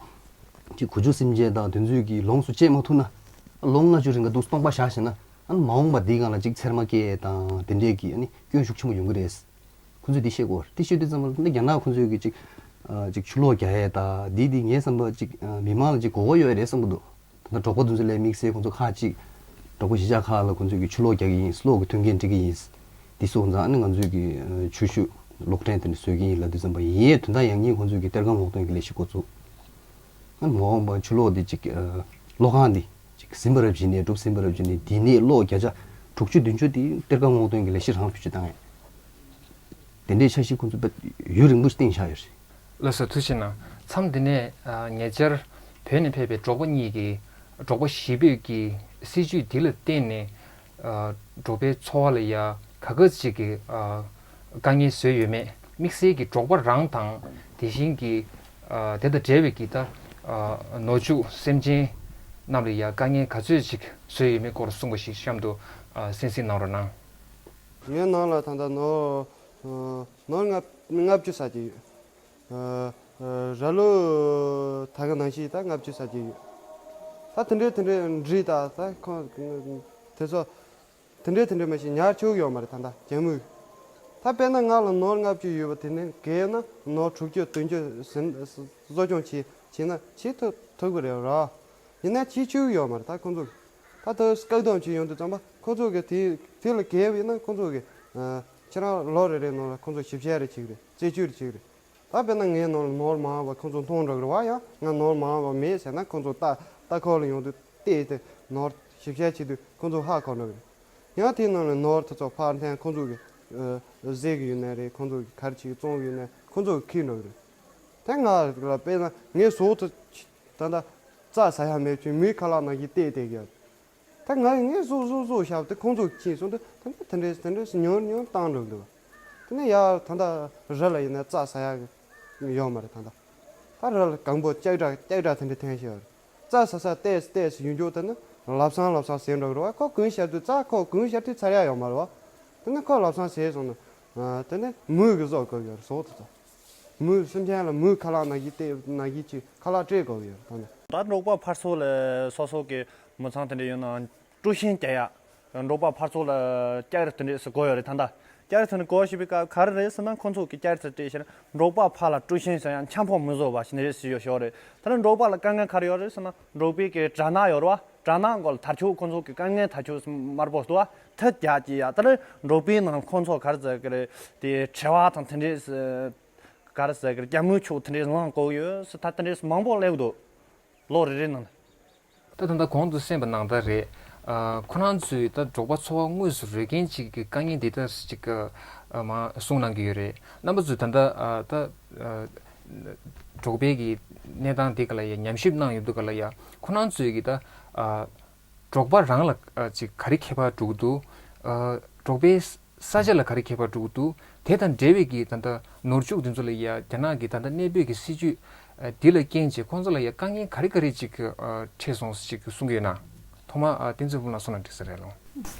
ཅིག་གོ་ཆུ་སིམ་བྱེད་དང་འདི་ཚོའི་གི་ལོངས་སུ་སྤྱད་མ་ཐུབ་ན་ལོ་ལྔ་བཅུ་རིང་ག་འདུག་སྟོང་པ་བཞག་བྱས་ན་ཨ་མ་འོངས་པ་འདིའི་སྒང་ལ་ཅིག་ཚེར་མ་སྐྱེ་དང་དེ་འདྲས་ཀྱི་ཨ་ནི་སྐྱོན་ཤུགས་ཆེན་པོ་ཡོང་གི་རེད། ཁོ་ཚོས་འདི་བཤད་དགོས། འདི་བཤད་དུས་ཙམ་པ་ལ་རྒྱ་ནག་ཁོ་ཚོས་ཀྱི་ཅིག་ཨ་ཅིག་ཆུ་ལོག་རྒྱག་ཡས་ད་འདི་འདི་ངའི་བསམ་པ་ཅིག་ཨ་མི་མང་ལ་ཅིག་གོ་གོ་ཡོད་རེད་བསམ་གྱི་འདུག་ད་ལྟ་འབྲོག་པ་དེ་ཚོ་ལས་དམིགས་བསལ་ཁོ་ཚོ་ཁག་ཅིག་འབྲོག་པ་གཞིས་ཆགས་ཁག་ལ་ཁོ་ཚོས་ཀྱི་ཆུ་ལོག་རྒྱག་གི་ཡིན། གློག་གི་མཐུན་རྐྱེན་སྤྲད་ཀྱི་ཡིན། འདི་སོང་ཙང་ཨ་ནི་ང་ཚོས་ཀྱི་ཨ་ཆུ་ཤུགས་གློག་ཕྲན་དེ་འདྲ་བཟོ་གི་ཡིན་ལབ་དུས་ཙམ་པ་ཡིན་ཡས་དོན་དག་ཡང་སྙིང་ཁོ་ཚོས་ཀྱི་གཏེར་ཁ་སྔོག་འདོན་གྱི་ལས་གཞི་འགོ་བཙུགས། ཨ་མ་འོངས་པ་ཆུ་གློག་འདི་ཅིག་ཨ་གློག་ཁང་འདི་ཅིག་ཟིན་པ་རབ་བྱས་ནས་གྲུབ་ཟིན་པ་རབ་བྱས་ནས་འདི་ནས་གློག་བརྒྱ་ཆ་དྲུག་ཅུ་བདུན་ཅུ་དེ་གཏེར་ཁ་སྔོག་འདོན་གྱི་ལས་གཞི་རང་བེད་སྤྱོད་བཏང་ཡས། དེ་འདྲའི་འཆར་གཞི་ཁོང་ཚོ་དཔེ་ཡུན་རིང་པོ་ཞིག་བཏིང་བཞག་ཡོད་རེད། ལགས་སོ། ཐུགས་རྗེ་གནང་། མཚམས་འདི་ནས་ཨ་ཉེ་ཆར་བོད་ནས་ཕེབས་པའི་འབྲོག་པ་གཉིས་ཀྱིས་འབྲོག་པ་གཞིས་སྤོས་ཀྱི་སྲིད་ཇུས་འདི་ལ་བརྟེན་ནས་ཨ་འབྲོག་པའི་འཚོ་བ་ལ་ཡ་ག་ག་ཅིག་གི་ཨ་དཀའ་ངལ་བཟོས་ཡོད་མེད། དམིགས་བསལ་གྱི་འབྲོག་པ་རང་དང་དེ་བཞིན་གྱི་ཨ་དེ་དང་འབྲེལ་བའི་གི་ད་ཨ་ནོར་ཕྱུགས་སེམས་ཅན་རྣམས་ལ་ཡ་དཀའ་ངལ་ག་ཚོད་ཅིག་བཟོས་ཡོད་མེད་སྐོར་གསུངས་པ་ཞིག་གཤམ་དུ་ཨ་གསན་གཟིགས་གནང་རོགས་གནང་། ངའི་ནང་ལ་ད་ལྟ་ནོར་ཨ་ནོར་ལྔ་ལྔ་བཅུ་ཙམ་ཅིག་ཡོད། ཨ་ཨ་ར་ལུག་ད་ག་ནང་བཞིན་ད་ལྔ་བཅུ་ཙམ་ཅིག་ཡོད། ད་དེ་འདྲའི་དེ་འདྲའི་འབྲི་ད་ད་ཁོ་དེ་ཚོ་དེ་འདྲའི་དེ་འདྲའི་མ་ཤེས་ཉར་ཆོག་གི་ཡོད་མ་རེད། ད་ད་རྒྱ་མི་ད་དཔེར་ན་ང་ལ་ནོར་ལྔ་བཅུ་ཡོད་པ་དེ་ནས་བརྒལ་ན་ནོར་དྲུག་ཅུ་བདུན་ཅུ་ཟིན་གསོ་སྐྱོང་བྱེད་བྱེད་ན་བྱེད་ཐུབ་ཐུབ་གི་རེད་ར། ཡིན་ན་བྱེད་ཆོག་གི་ཡོད་མ་རེད། ད་ཁོང་ཚོ་ད་ལྟ་བཀག་སྡོམ་བྱེད་ཡོང་དུས་ཙམ་པ་ཁོང་ཚོ་གི་དེ་དེ་ལ་འགལ་བ་ཡིན་ན་ཁོང་ཚོ་གི་ཨ་ཁྱེད་རང་ལོ་རེ་རེ་ནང་ལ་ཁོང་ཚོ་ཞིབ་བཤེར་རེ་བྱེད་ཀྱི་རེད། རྩད་གཅོད་རེ་བྱེད་ཀྱི་རེད། ད་དཔེར་ན་ངའི་ནང་ལ་ནོར་མང་བ་ཁོང་ཚོ་མཐོང་འགྲོ་གི་རེད་བ། ཡང་ང་ནོར་མང་བ་མེད་ཟེར་ན་ཁོང་ཚོ་ལྟ་ལྟ་སྐོར་ལ་ཡོང་དུས་བལྟས་ཏེ་ནོར་ཞིབ་བཤེར་བྱེད་དུས་ཁོང་ཚོ་ཧ་གོ་འགྲོ་གི་རེད། ཡང་དེའི་ནང་ལ་ནོར་དེ་ཚོ་ཕར་འཐེན་ཁོང་ཚོ་གི་ཨ་ཟས་གི་ཡོད་ན་རེད། ཁོང་ཚོ་གི་ག་རེ་བྱེད་བཙོང་གི་ཡོད་ན་ཁོང་ཚོ་གི་འཁྱེར་འགྲོ་གི་རེད། ད་ང་ལ་དཔེར་ན་ངའི་ཟོག་དེ་ད་ལྟ་རྩྭ་ཟ་ཡ་མེད་ཀྱི་མིའི་ཁ་ལག་ནང་བཞིན་བལྟས་བསྡད་ཀྱི་ཡོད། ད་ང་ངས་བཟོ་བཟོ་བཟོ་བཞག་དེ་ཁོང་ཚོ་ཁྱེར་སོང་དུས་ད་ནི་དེ་འདྲས་དེ་འདྲས་ཉུང་ཉུང་བཏང་འགྲོ་གི་འདུག་དེ་ནས་ཡར་ད་ལྟ་རི་ལ་ཡིན་ན་རྩྭ་ཟ་ཡ་ཡོད་མ་རེད། ད་ལྟ་ད་རི་ལ་གང་པོ་ལྕགས་དྲ་ལྕགས་དྲ་དེ་འདྲས་འཐེན་བཞག་ཡོད་རེད། རྩྭ་ཟ་ས་བལྟས་བལྟས་ཡོང་རྒྱུ་དེ་ནི་ལབ་སང་ལབ་སང་ཟད་འགྲོ་གི་རེད་བ། ཁོ་གོན་བཞག་དུས་རྩྭ་ཁོ་གོན་བཞག་དུས་ཚར་ཡ་ཡོད་མ་རེད་བ། དེ་ནི་ཁོ་ལབ་སང་ཟད་སོང་ན་དེ་ནི་མུ་གི་བཟོ་དགོས་ཀྱི་ཡོད་རེད། ཟོག་དེ་ཚོ་མུ་སེམས་ཅན་ལ་མུ་ཁ་ལག་ནང་བཞིན་བལྟས་ནང་བཞིན་གྱི་ཁ་ལག་སྤྲད་དགོས་ཀྱི་ཡོད་རེད། ད་ནི་ད་འབྲོག་པ་ཕར་ཚུར་ལ་སོ་སོ་གི་མི་ཚང་དེ་འདྲ་ཡོད་ན་དཀྲུག་ཤིང་རྒྱག་ཡ། འབྲོག་པ་ཕར་ཚུར་ལ་ལྕགས་རི་དེ་འདྲས་སུ་དགོས་ཡོད་རེད། ད་ལྟ་ལྕགས་རི་དེ་འདྲ་དགོས་ཞེས་པའི་སྐབས་ག་རེ་རེད་ཟེར་ན་ཁོང་ཚོ་གི་ལྕགས་རི་དེ་སྤྲད་ཕྱིར་འབྲོག་པ་ཕར་ལ་དཀྲུག་ཤིང་ཟེར་ཡང་འཁྱམ་པོ་མི་བཟོ་བ་ཞིག་འདི་འདྲས་སུ་ཡོད་ཞོར་རེད། ད་ནི་འབྲོག་པ་ལ་དཀའ་ངལ་ག་རེ་ཡོད་རེད་ཟེར་ན་འབྲོག་པའི་གི་སྦྲ་ནག་ཡོད་རེད་བ། སྦྲ་ནག་མགོ་ལ་དར་ལྕོག་ཁོང་ཚོ་གི་དཀའ་ངལ་དར་ལྕོག་དམར་པོ་འདུག་བ། དེ་རྒྱག་གི་ཡ། ད་ནི་འབྲོག་པའི་ནང་ཁོང་ཚོ་ག་རེ་ཟེར་གི་རེད། དེ་དྲེལ་བ་དང་དེ་འདྲས་སུ་ག་རེ་ཟེར་གི་རེད། རྒྱ་མོའི་ཕྱུགས་དེ་འདྲས་ལངས་དགོས་ཡོད་ཟེར། ད་དེ་འདྲས་སུ་མང་པོ་སླེབས་འདུག་ལོ་རེ་རེ་ནང་ལ། ད་ད་ལྟ་གོང་དུ་གསན་པ་ནང་ལྟར་རེད། ཨ་ཁོ་རང་ཚོས་ད་འབྲོག་པ་འཚོ་བ་དངོས་སུ་རོལ་མཁན་ཅིག་གི་དཀའ་ངལ་འདི་ལྟར་ཅིག་ཨ་མ་གསུངས་གནང་གི་ཡོད་རེད། རྣམ་པ་ཚོས་ད་ལྟ་ཨ་ད་ཨ་འབྲོག་པའི་གི་གནས་སྟངས་འདི་ག་ལ་ཡ་ཉམས་ཞིབ་གནང་ཡོང་དུས་ག་ལ་ཡ་ཁོ་རང་ཚོས་གི་ད་ཨ་འབྲོག་པ་རང་ལ་ཨ་ཅིག་ག་རེ་ཁྱད་པར་འགྲོ་གི་འདུག་ཨ་འབྲོག་པའི་ས་ཆ་ལ་ག་རེ་ཁྱད་པར་འགྲོ་གི་འདུག་དེ་དང་འབྲེལ་བའི་གི་ད་ལྟ་ནོར་ཕྱུགས་འདི་ཚོ་ལ་ཡ་རྒྱ་ནག་གི་ད་ལྟ་གནས་སྤོས་ཀྱི་སྲིད་ཇུས་ཨ་འདི་ལ་རྐྱེན་བྱས་ཁོང་ཚོ་ལ་ཡ་དཀའ་ངལ་ག་རེ་ག་རེ་ཅིག་ཨ་འཕྲད་སོང་ཟེར་ཅིག་གསུང་གི་ཡོད་ན། ཐོག་མ་ཨ་བསྟན་འཛིན་ཕུན་ལ་སོང་ན་འགྲིག་ས་རེད་ལོ།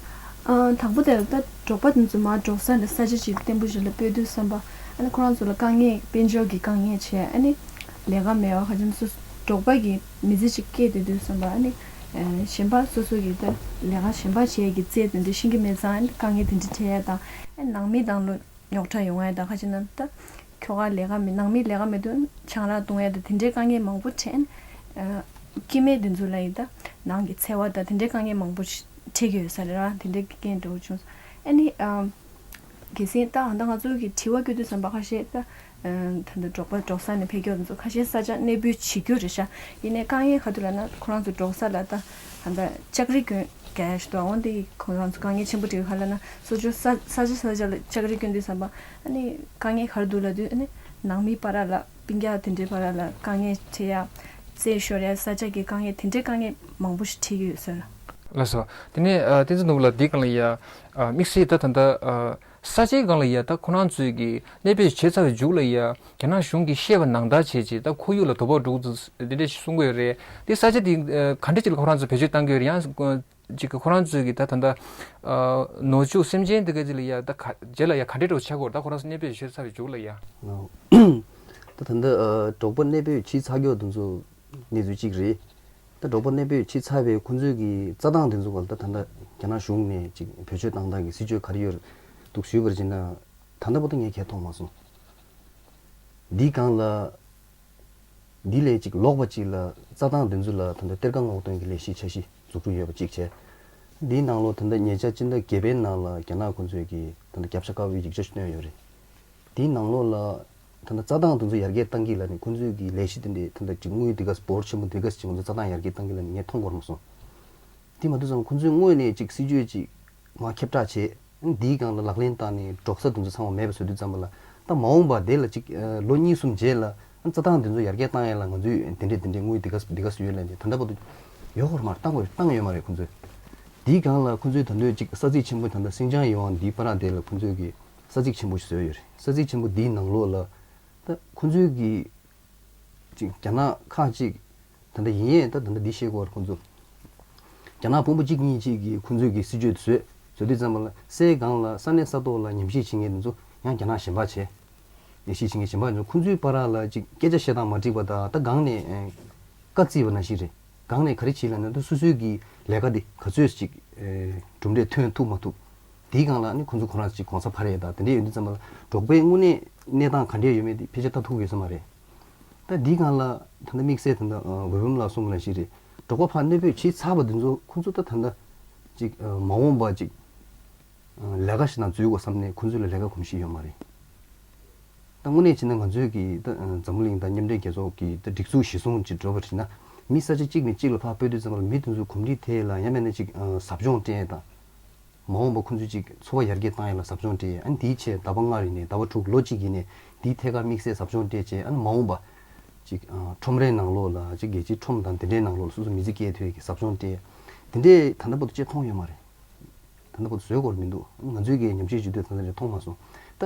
ཨ་དང་པོ་དེ་ལ་ད་འབྲོག་པ་འདི་ཚོ་མར་འབྲོག་ས་འདི་ས་ཆ་ཅིག་བརྟན་པོ་ཞིག་ལ་སྤོས་དུས་བསམ་པ། ཨ་ནི་ཁོ་རང་ཚོ་ལ་དཀའ་ངལ་དཔལ་འབྱོར་གྱི་དཀའ་ངལ་བྱས། ཨ་ནི་ལས་ཀ་མེད་པ་ཁ་ཅིག་སོ་འབྲོག་པ་གི་མི་ཚེ་ཅིག་སྐྱེལ་བསྡད་དུས་བསམ་པ། ཨ་ནི་ཨ་གཞན་པ་སོ་སོ་གི་ད་ལས་ཀ་གཞན་པ་བྱེད་ཀྱི་རྩལ་དེ་འདྲ་ཤེས་ཀྱི་མེད་ཙང་། ཨ་ནི་དཀའ་ངལ་དེ་འདྲ་འཕྲད་ཡ་དང་། ཨ་ནི་ནང་མི་དང་ལོ་རྙོག་དྲ་ཡོང་ཡ་དང་། ཁ་ཅིག་ན་ད་ཁྱོ་ག་ལས་ཀ་མེད། ནང་མི་ལས་ཀ་མེད་དུས་ཆང་རག་བཏུང་ཡ་དང་དེ་འདྲའི་དཀའ་ངལ་མང་པོ་འཕྲད། ཨ། སྐྱེ་དམན་དེ་ཚོ་ལ་ཡིན་ད་ནང་གི་འཚེ་བ་དང་དེ་འདྲའི་དཀའ་ངལ་མང་པོ་ཞིག་འཕྲད་ཀྱི་ཡོད་ས་རེད་ར། དེ་འདྲའི་རྐྱེན་འདྲ་བོ་བྱུང་སོང་། ཨ་ནི་ཨ། གལ་སྲིད་ད་ད་ང་ཚོ་གི་དྲི་བ་བཀོད་དུས་ཙམ་པ་ཁ་ཤས་ད་ད་ལྟ་འབྲོག་པ་འབྲོག་ས་ནས་ཕེབས་མཁན་ཚོ་ཁ་ཤས་ས་ཆ་གནས་སྤོས་བྱེད་རྒྱུ་རེད་ཤག་ཡིན་ནའི་དཀའ་ངལ་ག་དུས་ལབ་ན་ཁོ་རང་ཚོ་འབྲོག་ས་ལ་ད་ད་ལྟ་ལྕགས་རི་གྱོན་རྒྱུ་ཞིག་འདུག་འོན་ཏེ་ཁོ་རང་ཚོ་དཀའ་ངལ་ཆེན་པོ་འཕྲད་ཀྱི་ག་ལབ་ན་སོ་སོ་ས་ས་ཆ་ས་ཆ་ལ་ལྕགས་རི་གྱོན་དུས་ཙམ་པ་ཨ་ནི་དཀའ་ངལ་ག་རེ་འདུག་ལབ་དུས་ཨ་ནི་ནང་མི་བར་ལ། སྤུན་ཀྱག་དེ་འདྲའི་བར་ལ་དཀའ་ངལ་འཕྲད་ཡ། རྩེད་ཤོར་ཡ། ས་ཆ་གི་དཀའ་ངལ་དེ་འདྲའི་དཀའ་ངལ་མང་པོ་ཞིག་འཕྲད་ཀྱི་ཡོད་ཟེར། ལགས་སོ། དེ་ནས་ཨ། བསྟན་འཛིན་ནོར་བུ་ལགས་འདིའི་སྒང་ལ་ཡ། ཨ། དམིགས་བསལ་ད་ད་ལྟ་ཨ། ས་ཆའི་སྒང་ལ་ཡ་ད་ཁོ་རང་ཚོའི་གི་གནས་སྤོས་བྱས་ཚར་བའི་མཇུག་ལ་ཡ་རྒྱ་ནག་གཞུང་གིས་བཤད་པ་ནང་ལྟར་བྱས་བྱས་ད་ཁོར་ཡུག་ལ་དོ་ཕོག་འགྲོ་གི་འདུག་འདི་འདྲ་ཞིག་གསུང་གི་ཡོད་རེད། དེ་ས་ཆ་དེ་ཨ། ག་འདྲ་ཅིག་ལ་ཁོ་རང་ཚོ་བེད་སྤྱོད་བཏང་གི་ཡོད་རེད། ཡང་ཅིག་ཁོ་རང་ཚོའི་གི་ད་ད་ལྟ་ཨ། ནོར་ཕྱུགས་སེམས་ཅན་དེ་ག་ཅིག་ལ་ཡ་ད་ག་རྗེས་ལ་ཡ་ག་འདྲ་འགྲོ་ཆགས་གོ་ད་ཁོ་རང་ཚོ་གནས་སྤོས་བྱས་ཚར་བའི་མཇུག་ལ་ཡ། ད་ད་ལྟ་ཨ། འབྲོག་པ་གནས་སྤོས་བྱས་ཚར་མཁན་དེ་ཚོ་གནས་ཚུལ་གཅིག་རེད། ད་འབྲོག་པ་གནས་སྤོས་བྱས་ཚར་བའི་ཁོང་ཚོའི་གི་རྩྭ་ཐང་དེ་ཚོ་ག་ད་ད་ལྟ་རྒྱ་ནག་གཞུང་ནས་ཅིག་བེད་སྤྱོད་བཏང་སྟངས་ཀྱི་སྲིད་བྱུས་ག་རེ་ཡོད་འདུག་ཞུས་པར་བྱས་ན་ད་ལྟ་བར་དུ་ངས་གང་ཡང་མཐོང་མ་སོང་། འདིའི་སྒང་ལ། འདི་ལས་ཅིག་ལོག་པ་ཅིག་ལ་རྩྭ་ཐང་འདི་ཚོ་ལ་ད་ལྟ་གཏེར་ཁ་སྔོག་འདོན་གྱི་ལས་གཞི་འཆར་གཞི་འཛུགས་སྐྲུན་ཡོད་པ་གཅིག་བྱས། འདིའི་ནང་ལོགས་ད་ལྟ་ཉེ་ཆར་སྤྱི་ཟླ་བརྒྱད་པའི་ནང་ལ་རྒྱ་ནག་ཁོང་ཚོས་ཀྱི་ད་ལྟ་རྒྱབ་ཤ་དཀར་པོའི་ཡིག་ཆ་ཞིག་བཏོན་ཡོད་རེད། འདིའི་ནང་ལོགས་ལ་ད་ལྟ་རྩྭ་ཐང་འདི་ཚོ་ཡར་རྒྱས་གཏང་གི་ལ་ནི་ཁོང་ཚོས་ཀྱི་ལས་གཞི་དེ་འདྲས་ད་ལྟ་ཅིག་དངུལ་འདི་ག་སྦོར་ཆེན་པོ་འདི་ག་ཅིག་ཁོང་ཚོ་རྩྭ་ཐང་ཡར་རྒྱས་གཏང་གི་ལ་ནི་ངས་མཐོང་གི་མ་སོང་། དེ་མ་གཏོགས་ཙམ་ཁོང་ཚོས་དངོས་ནས་ཅིག་སྲིད་ཇུས་ཅིག་མར་ཁྱབ་བསྒྲགས་བྱས། འདིའི་སྒང་ལ་ལག་ལེན་བསྟར་ནས་འབྲོག་ས་དེ་ཚོ་ཚང་མ་མེད་པ་བཟོ་དུས་ཙམ་པ་ལ། ད་མ་འོངས་པ་དེ་ལ་ཅིག་ལོ་གཉིས་གསུམ་རྗེས་ལ་རྩྭ་ཐང་དེ་ཚོ་ཡར་རྒྱས་བཏང་ཡ་ལ་ང་ཚོས་དེ་འདྲས་དེ་འདྲས་དངུལ་དེ་ག་དེ་ག་ཡོད་ལབ་ནས་ད་ལྟ་བར་དུ་ཡོད་ཁོ་མ་རེད། བཏང་དགོས་བཏང་ཡོད་མ་རེད་ཁོང་ཚོས། དེའི་སྒང་ལ་ཁོང་ཚོས་ད་དུང་ཅིག་ས་ཚིགས་ཆེན་པོ་ད་ལྟ་སིང་ཅང་ཡི་ཝང་འདིའི་བར་དེ་ལ་ཁོང་ཚོས་ཀྱི་ས་ཚིགས་ཆེན་པོ་ཞིག་བཟོས་ཡོད་རེད། ས་ཚིགས་ཆེན་པོ་འདིའི་ནང་ལོགས་ལ་ད་ཁོང་ཚོས་ཀྱི་ཅིག་རྒྱ་ནག་ཁག་ཅིག་ད་ལྟ་ཡིན་ཡས་ད་ད་ལྟ་འདི་བཤད་དགོས་རེད་ཁོང་ཚོ། རྒྱ་ནག་དཔོན་པོ་གཅིག་གཉིས་གཅིག་གིས་ཁོང་ཚོས་ཀྱི་སྲིད་བྱུས་དེ་བཟོས། བཟོས་དུས་ཙམ་པ་ལ་སའི་སྒང་ལ་ས་གནས་ས་ཐོག་ལ་ཉམས་ཞིབ་བྱེད་མཁན་དེ་ཚོ་ཡང་རྒྱ་ནག་གཞན་པ་བྱས། ཉམས་ཞིབ་བྱེད་མཁན་གཞན་པ་ཚོ་ཁོང་ཚོའི་བར་ལ་ཅིག་སྐད་ཆ་བཤད་སྟངས་མ་འགྲིག་པ་དང་ད་སྒང་ནས་ཨེ། བཀའ་བརྩིས་པ་ནང་བཞིན་རེད། སྒང་ནས་ག་རེ་བྱེད་ལབ་ན་ད་སོ་སོའི་གི་ལས་ཀ་འདི་ག་ཚོད་ཅིག་ཨེ། གྲུབ་འབྲས་ཐོན་ཐུབ་མ་ཐུབ། དེའི་སྒང་ལ་ནི་ཁོང་ཚོ་ཁོ་རང་ཅིག་གོང་ས་འཕར་ཡས་དང་དེ་འདྲས་ཡོད་དུས་ཙམ་པ་ལ་འབྲོག་པའི་དངོས་གནས་གནས་སྟངས་ག་འདྲས་ཡོད་མེད་དེ་ཕལ་ཆེར་ལྟ་ཐུབ་ཡོད་ས་མ་རེད། ད་འདིའི་སྒང་ལ་ད་ལྟ་དམིགས་བསལ་ད་ལྟ་ཝེ་བུམ་ལགས་གསུངས་པ་ནང་བཞིན་རེད། འབྲོག་པ་ཕར་གནས་སྤོས་བྱས་ཚར་བ་འདི་ཚོ་ཁོང་ཚོ་ད་ད་ལྟ་ཅིག་མ་འོངས་པ་ཅིག་ལས་ཀ་ཞིག་ནང་འཛུལ་དགོས་བསམ་ནས་ཁོང་ཚོ་ལ་ལས་ཀ་གོམས་གཤིས་ཡོད་མ་རེད། ད་དངོས་གནས་བྱས་ན་ང་ཚོའི་གི་ད་འཛམ་བུ་གླིང་དང་མཉམ་འབྲེལ་རྒྱལ་ཚོགས་ཀྱི་ད་སྒྲིག་འཛུགས་གཞི་བཟུང་ཅིག་འགྲོ་བ་ཡིན་ན་མི་ས་ཆ་གཅིག་ནས་གཅིག་ལ་ཕར་སྤོས་དུས་ཙམ་པ་ལ་མི་དེ་ཚོ་གོམས་འདྲིས་ཐད་ལ་ཡང་མིན་ན་ཅིག་ཟབ་སྦྱོང་སྤྲད་དང་། མ་འོངས་པ་ཁོང་ཚོས་ཅིག་འཚོ་བ་ཡར་རྒྱས་བཏང་ཡ་ལ་ཟབ་སྦྱོང་སྤྲད། ཨ་ནི་དེའི་ཆེད་ཟླ་བ་ལྔ་རིང་ནས་ཟླ་བ་དྲུག་ལོ་གཅིག་ཡིན་ནས་དེའི་ཐད་ཀར་དམིགས་བསལ་ཟབ་སྦྱོང་སྤྲད་བྱས། ཨ་ནི་མ་འོངས་པ་ཅིག་ཁྲོམ་རའི་ནང་ལོགས་ལ་ཅིག་རྒྱལ་སྤྱིའི་ཁྲོམ་དང་དེ་འདྲའི་ནང་ལོགས་ལ་སོ་སོ་མི་ཚེ་སྐྱེལ་ཐུབ་ཡ་གི་ཟབ་སྦྱོང་སྤྲད། དེ་འདྲའི་ད་ལྟ་བར་དུ་ཅིག་མཐོང་ཡོད་མ་རེད། ད་ལྟ་བར་དུ་བཟོས་དགོས་མི་འདུག་ང་ཚོའི་གི་ཉམས་ཞིབ་བྱེད་དུས་ད་ལྟ་རེ་མཐོང་མ་སོང་། ད་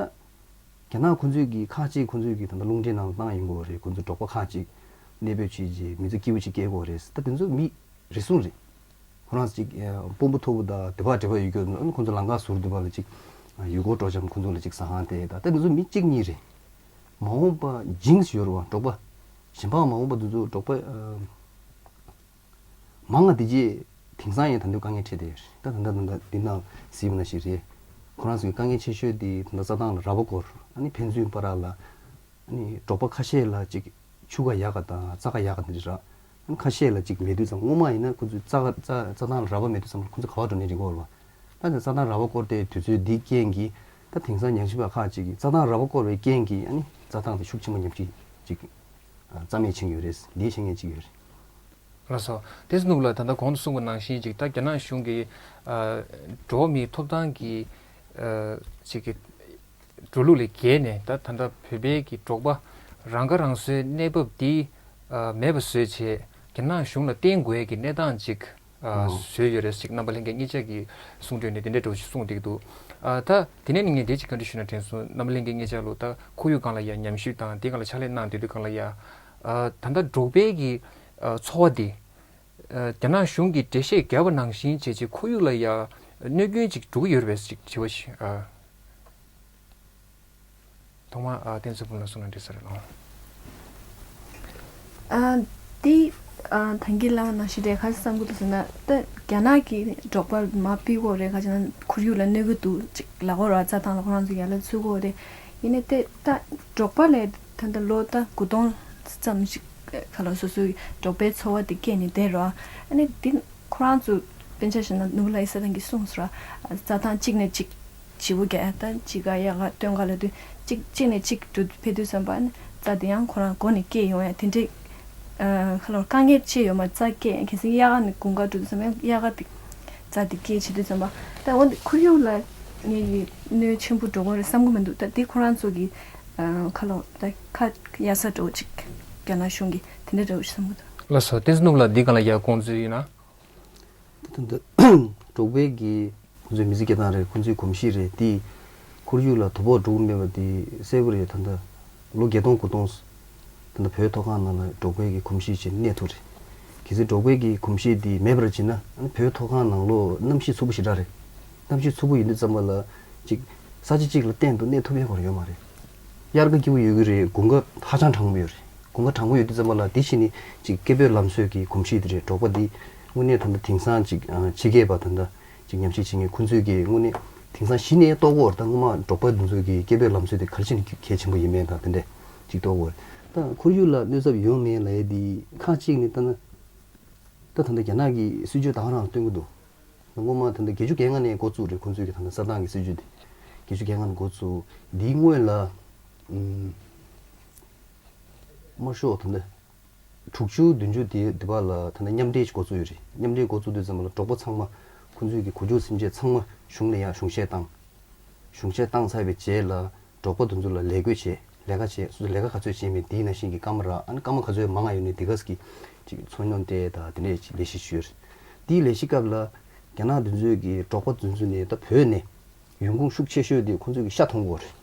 རྒྱ་ནག་ཁོང་ཚོའི་གི་ཁག་ཅིག་ཁོང་ཚོའི་གི་ད་ལྟ་རླུང་འཕྲིན་ནང་ལ་བཏང་ཡོང་གི་ཡོད་རེད། ཁོང་ཚོ་འབྲོག་པ་ཁག་ཅིག་གནས་སྤོས་བྱས་རྗེས་མི་ཚེ་སྐྱིད་པོ་ཅིག་སྐྱེལ་དགོས་རེད། ད་དེ་ཚོ་མི་རེ་ཟུང་རེད། ཁོ་རང་ཚོ་ཅིག་དཔོན་པོ་མཐོ་པོ་དང་དད་པ་འབྲེལ་བ་ཡོད་རྒྱུ་ཨ་ནི་ཁོང་ཚོ་ལམ་ཁ་ཟུར་དུ་བ་ལ་ཅིག་ཡུལ་སྐོར་སྤྲོ་འཆམ་ཁོང་ཚོ་ལ་ཅིག་ཟ་ཁང་སྟེར་ད་ལྟ་དེ་ཚོ་མི་གཅིག་གཉིས་རེད། མ་འོངས་པ་ཇིང་སི་ཡོད་རེད་བ། འབྲོག་པ་གཞན་པ་མ་འོངས་པ་དེ་ཚོ་འབྲོག་པ་ཨ། མང་ང་དེ་རྗེས་དེང་སང་ཡང་ད་དུང་དཀའ་ངལ་འཕྲད་བསྡད་ཡོད་རེད། ད་ད་ལྟ་ད་ལྟ་འདི་ནང་གཟིགས་པ་ནང་བཞིན་རེད། ཁོ་རང་ཚོའི་དཀའ་ངལ་ཆེ་ཤོས་དེ་ད་ལྟ་རྩྭ་ཐང་ལ་ར་བ་བསྐོར་ཨ་ནི་ཕན་ཚུན་བར་ལ་ཨ་ནི་འབྲོག་པ་ཁ་ཤས་ལ་ཅིག་ཆུ་ཁ་ཡག་ག་དང་རྩྭ་ཁ་ཡག་ག་འདི་འདྲ་ར། ཨ་ནི་ཁ་ཤས་ལ་ཅིག་མེད་དུས་ཙམ་སྔོན་མ་ཡིན་ན་ཁོ་ཚོའི་རྩྭ་ཁ་རྩྭ་རྩྭ་ཐང་ལ་ར་བ་མེད་དུས་ཙམ་ལ་ཁོ་ཚོ་ག་པར་འགྲོ་ནས་རིག་གི་ཡོད་རེད་བ། ད་ནི་རྩྭ་ཐང་ར་བ་བསྐོར་ཏེ་དུས་ཚོད་འདིའི་རྐྱེན་གྱིས་ད་དེང་སང་ཉམས་ཞིབ་པ་ཁག་ཅིག་གིས་རྩྭ་ཐང་ར་བ་བསྐོར་བའི་རྐྱེན་གྱིས་ཨ་ནི་རྩྭ་ཐང་དེ་ཤུགས་ཆེན་པོ་ཉམས་ཞིབ་ཅིག་རྩ་མེད་ཕྱིན་ཡོད་རེད། འདི་བཤད་མཁན་ཅིག་ཡོད་རེད། ལགས་སོ། དེ་ཚོ་ནུབ་ལ་ད་ལྟ་གོང་དུ་གསུངས་པ་ནང་བཞིན་ཅིག་ད་རྒྱ་ནག་གཞུང་གིས་ཨ། འགྲོ་བ་མིའི་ཐོབ་ཐང་གི་ཨ། ཅིག་གི་འགྲོ་ལུགས་ལས་བརྒལ་ནས་ད་ད་ལྟ་བོད་པའི་གི་འབྲོག་པ་རང་ཁ་རང་གསོའི་གནས་བབ་འདི་ཨ། མེད་པ་བཟོས་བྱས་རྒྱ་ནག་གཞུང་ལ་བརྟེན་དགོས་ཀྱི་གནས་སྟངས་ཅིག་ཨ། ཨོ། བཟོས་ཡོད་རེད་ཅིག་རྣམ་པ་ལྷན་རྒྱས་གཉིས་ཆ་གིས་གསུང་དོན་ནི་དེ་འདྲའི་འགྲོ་ཞིག་གསུངས་བསྡད་ཀྱི་འདུག་ཨ། ད་དེ་ནས་ནི་ངས་འདི་ཅིག་བཀའ་འདྲི་ཞུས་ན་དྲན་སོང་། རྣམ་པ་ལྷན་རྒྱས་གཉིས་ཆ་ལོ་ད་ཁོར་ཡུག་སྒང་ལ་ཡ་ཉམས་ཞིབ་དང་དེ་སྒང་ལ་ཕྱག་ལས་གནང་བསྡད་དུས་སྒང་ལ་ཡ། ཨ། ད་ལྟ་འབྲོག་པའི་གི་ཨ། འཚོ་བ་འདི། ཨ། རྒྱ་ནག་གཞུང་གིས་འགྲེལ་བཤད་བརྒྱབ་པ་ནང་བཞིན་བྱས་བྱས་ཁོར་ཡུག་ལ་ཡ་གནོད་སྐྱོན་ཅིག་འགྲོ་གི་ཡོད་རེད་པས་ཅིག་དྲི་བ་ཞིག་ཨ། ཐོག་མར་ཨ། བསྟན་འཛིན་ཕུན་ལ་གསུང་ན་འགྲིག་ས་རེད་ལགས། ཨ། དེ་ཨ། ད་གིན་ལབ་པ་ནང་བཞིན་རེད། ག་རེ་བསམ་གྱི་འདུག་ཟེར་ན་ད་རྒྱ་ནག་གིས་འབྲོག་པར་མར་ཕུད་དགོས་རེད། ག་རེ་བྱས་ན་ཁོར་ཡུག་ལ་གནོད་ཀྱི་འདུག་ཅིག་ལབ་ཀྱི་ཡོད་རེད། རྩྭ་ཐང་ལ་ཁོ་རང་ཚོ་ཡར་ལ་ཚུད་དགོས་རེད། ཡིན་ནའི་དེ་ད་འབྲོག་པ་ལས་ད་ལྟ་ལོ་ད་དགུ་སྟོང་ཙམ་ཞིག་ ཁ་ལོ་སོ་སོའི་འབྲོག་པའི་འཚོ་བ་དེ་སྐྱེལ་ནས་བསྡད་རོགས། ཨ་ནི་འདི་ཁོ་རང་ཚོ་དཔེ་ཆ་བཞག་ན་ནོར་བུ་ལགས་ཡིན་ས་དང་གི་གསུངས་སོ་ར། རྩྭ་ཐང་གཅིག་ནས་གཅིག་བརྗེ་པོ་རྒྱག་ཡ་ད་གཅིག་ག་གཡག་ག་སྟོན་ག་ལ་དུས་གཅིག་གཅིག་ནས་གཅིག་འགྲོ་ཕེབས་དུས་ཙམ་པ་ཨ་ནི་རྩྭ་དེ་ཡང་ཁོ་རང་སྒོ་ནས་སྐྱེལ་ཡོང་ཡ་དེ་འདྲས། ཁ་ལོ་དཀའ་ངལ་ཅི་ཡོད་མ་རྩྭ་སྐྱེལ་གལ་སྲིད་གཡག་ག་ནས་དགུན་ཁ་འགྲོ་དུས་ཙམ་པ་གཡག་ག་དེ་རྩྭ་དེ་སྐྱེལ་བྱེད་དུས་ཙམ་པ་ད་འོ་འདི་ཁོར་ཡུག་ལ་ངས་ཀྱི་གནོད་ཆེན་པོ་འགྲོ་གི་རེད་བསམ་གི་མི་འདུག་ད་དེ་ཁོ་རང་ཚོ་གི་ཁ་ལོ་ད་ཁ་གཡར་ས་འདྲ་བོ་ཅིག་རྒྱ་ནག་གཞུང་གི་དེ་འདྲ་འདྲ་བོ་ཞིག་བསམ་གི་འདུག་ལགས་སོ། བསྟན་འཛིན་ནོར་བུ་ལགས་འདི་གང་ལ་ཡར་དགོངས་ཚུལ་ཡིན་ན། ད་ལྟ་འབྲོག་པའི་གི་ཁོ་ཚོའི་མི་ཚེ་སྐྱེལ་སྟངས་རེད། ཁོ་ཚོའི་གོམས་གཤིས་རེད། དེ་ཁོར་ཡུག་ལ་དོ་ཕོག་འགྲོ་གི་མེད་པ་དེ་གསལ་པོ་རེད། ད་ལྟ་ལོ་བརྒྱད་སྟོང་དགུ་སྟོང་ད་ལྟ་བོད་མཐོ་སྒང་ནང་ལ་འབྲོག་པའི་གི་གོམས་གཤིས་ཅིག་གནས་ཐུབ་རེད། གལ་སྲིད་འབྲོག་པའི་གི་གོམས་གཤིས་དེ་མེད་པར་བྱས་ན་ཨ་ནི་བོད་མཐོ་སྒང་ནང་ལོ་གནམ་གཤིས་འཚུབ་པོ་ཞེ་དྲག་རེད། གནམ་གཤིས་འཚུབ་པོ་ཡིན་དུས་ཙམ་པ་ལ་ཅིག་ས་ཆ་གཅིག་ལ་གཏན་དུ་གནས་ཐུབ་ཡ་སྐོར་ཡོད་མ་རེད། དབྱར་ཁ་སྐྱིད་པོ་ཡོད་ཀྱི་རེད། དགུན་ཁ་ཧ་ཅང་གྲང་མོ་ཡོད་རེད། དགུན་ཁ་གྲང་མོ་ཡོད་དུས་ཙམ་པ་ལ་དེ་བཞིན་ནི་ཅིག་སྐྱེ་བོའི་ལམ་སྲོལ་གྱི་གོམས་གཤིས་དེ་རེད། འབྲོག་པ་འདི་དངོས་གནས་ད་ལྟ་དེང་སང་ཅིག་ཕྱི་རྒྱལ་པ་ད་ལྟ་ཅིག་ཉམས་ཞིབ་བྱེད་མཁན་ཁོང་ཚོས་ཀྱི་དངོས་གནས་དེང་སང་གཞི་ནས་རྟོགས་ཀྱི་ཡོད་རེད། ད་སྔོན་མ་འབྲོག་པ་འདི་ཚོའི་གི་སྐྱེ་བོའི་ལམ་སྲོལ་དེ་ག་རེ་བྱས་ནས་གལ་ཆེན་པོ་ཡིན་མིན་དང་དེ་འདྲས་ཅིག་རྟོགས་ཀྱི་ཡོད་རེད། ད་ཁོར་ཡུག་ལ་གནོད་ཚབས་ཡོད་མེད་ལབ་ཡ་འདི་ཁག་ཅིག་ནས་ལྟ་ན། ད་ད་ལྟ་རྒྱ་ནག་གི་སྲིད་བྱུས་ད་ག་རང་སྟོན་གྱི་འདུག་ད་སྔོན་མ་ད་ལྟ་བརྒྱད་ཅུ་གྱ་ལྔ་ནས་འགོ་བཙུགས་རེད། ཁོང་ཚོས་ཀྱི་ད་ལྟ་རྩྭ་ཐང་གི་སྲིད་བྱུས་དེ་བརྒྱད་ཅུ་གྱ་ལྔ་ནས་འགོ་བཙུགས། འདིའི་སྔོན་ལ་ཨུམ་དམར་ཤོག་ད་ལྟ་དྲུག་ཅུ་བདུན་ཅུ་དེ་དེ་བར་ལ་ད་ལྟ་མཉམ་འབྲེལ་ཞིག་འགོ་བཙུགས་ཡོད་རེད། མཉམ་འབྲེལ་འགོ་བཙུགས་དུས་ཙམ་པ་ལ་འབྲོག་པ་ཚང་མ་ཁོང་ཚོས་ཀྱི་གོ་ཆོད་སེམས་ཅན་ཚང་མ་གཞུང་ལ་ཡང་གཞུང་བཞེས་བཏང་། གཞུང་བཞེས་བཏང་ཚར་བའི་རྗེས་ལ། འབྲོག་པ་དེ་ཚོ་ལ་ལས་བགོས་བྱས། ལས་ཀ་བྱས། སོ་སོ་ལས་ཀ་ག་ཚོད་བྱས་མིན་དེའི་ནང་བཞིན་གྱི་སྐར་མ་རག་ཨ་ནི་སྐར་མ་ག་ཚོད་མང་ང་ཡོད་ནའི་དེ་ག་ས་གི་ཅིག་འཚོ་སྣོན་སྤྲད་དང་དེ་འདྲས་ཅིག་ལས་གཞི་ཞུས་རེད། དེའི་ལས་གཞི་སྐབས་ལ་རྒྱ་ནག་དེ་ཚོས་ཀྱི་འབྲོག་པ་དེ་ཚོ་ནས་ད་བོད་ནས་ཡོང་ཁུངས་ཤུགས་ཆེ་ཤོས་དེ་ཁོང་ཚོས་ཀྱི་ཤ་མཐོང་གི་ཡོད་རེད།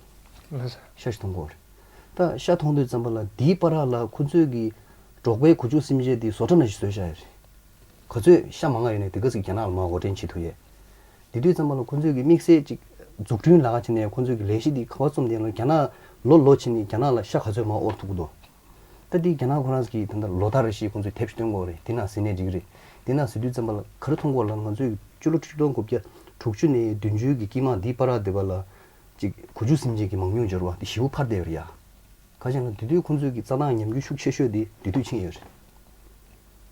ལགས་སོ། ཤ་ཞིག་མཐོང་གི་ཡོད་རེད། ད་ཤ་མཐོང་དུས་ཙམ་པ་ལ་དེའི་བར་ལ་ཁོང་ཚོས་ཀྱི་འབྲོག་པའི་གོ་ཆོད་སེམས་ཅན་དེ་བཟོ་གྲྭ་ནང་བཞིན་བཟོས་བཞག་ཡོད་རེད། ག་ཚོད་ཤ་མང་ང་ཡོད་ནའི་དེ་ག་ཚོད་རྒྱ་ནག་ལ་མར་འགོ་འདྲེན་བྱེད་ཐུབ་ཡས། དེ་དུས་ཙམ་པ་ལ་ཁོང་ཚོས་ཀྱི་དམིགས་བསལ་ཅིག་འཛུགས་སྐྲུན་ལས་ཀ་བྱེད་ནས་ཁོང་ཚོས་ཀྱི་ལས་གཞི་འདི་ག་པར་རྩོམ་དེ་ལ་རྒྱ་ནག་ལོ་ལོ་བྱས་ནས་རྒྱ་ནག་ལ་ཤ་ག་ཚོད་མར་དབོར་ཐུབ་ཀྱི་འདུག་ད་འདི་རྒྱ་ནག་ཁོ་རང་གིས་ད་ལྟ་ལོ་ལྟར་རེ་བཞིན་ཁོང་ཚོས་དེབ་ཞིག་སྟོན་དགོས་རེད། དེ་ནང་གཟིགས་ནས་འགྲིག་གི་རེད། དེ་ནང་གཟིགས་དུས་ཙམ་པ་ལ་ག་རེ་མཐོང་གི་ཡོད་ལབ་ན་ང་ཚོས་ཕྱི་ལོ་ཆིག་སྟོང་དགུ་བརྒྱ་དྲུག་ཅུ་ནས་བདུན་ཅུ་གི་དཀྱིལ་མ་འདིའི་བར་དེ་བ་ལ་ཅིག་གོ་ཆོད་སེམས་ཅན་གྱི་མང་ཉུང་འབྱོར་བ་དེ་ཞེ་པོ་འཕར་བསྡད་ཡོད་རེད་ཡ། ག་ཅི་ན་དེ་དུས་ཁོང་ཚོས་ཀྱི་རྩྭ་ཐང་ཉམས་རྒུད་ཤུགས་ཆེ་ཤོས་དེ་དེ་དུས་ཕྱིན་ཡོད་རེད།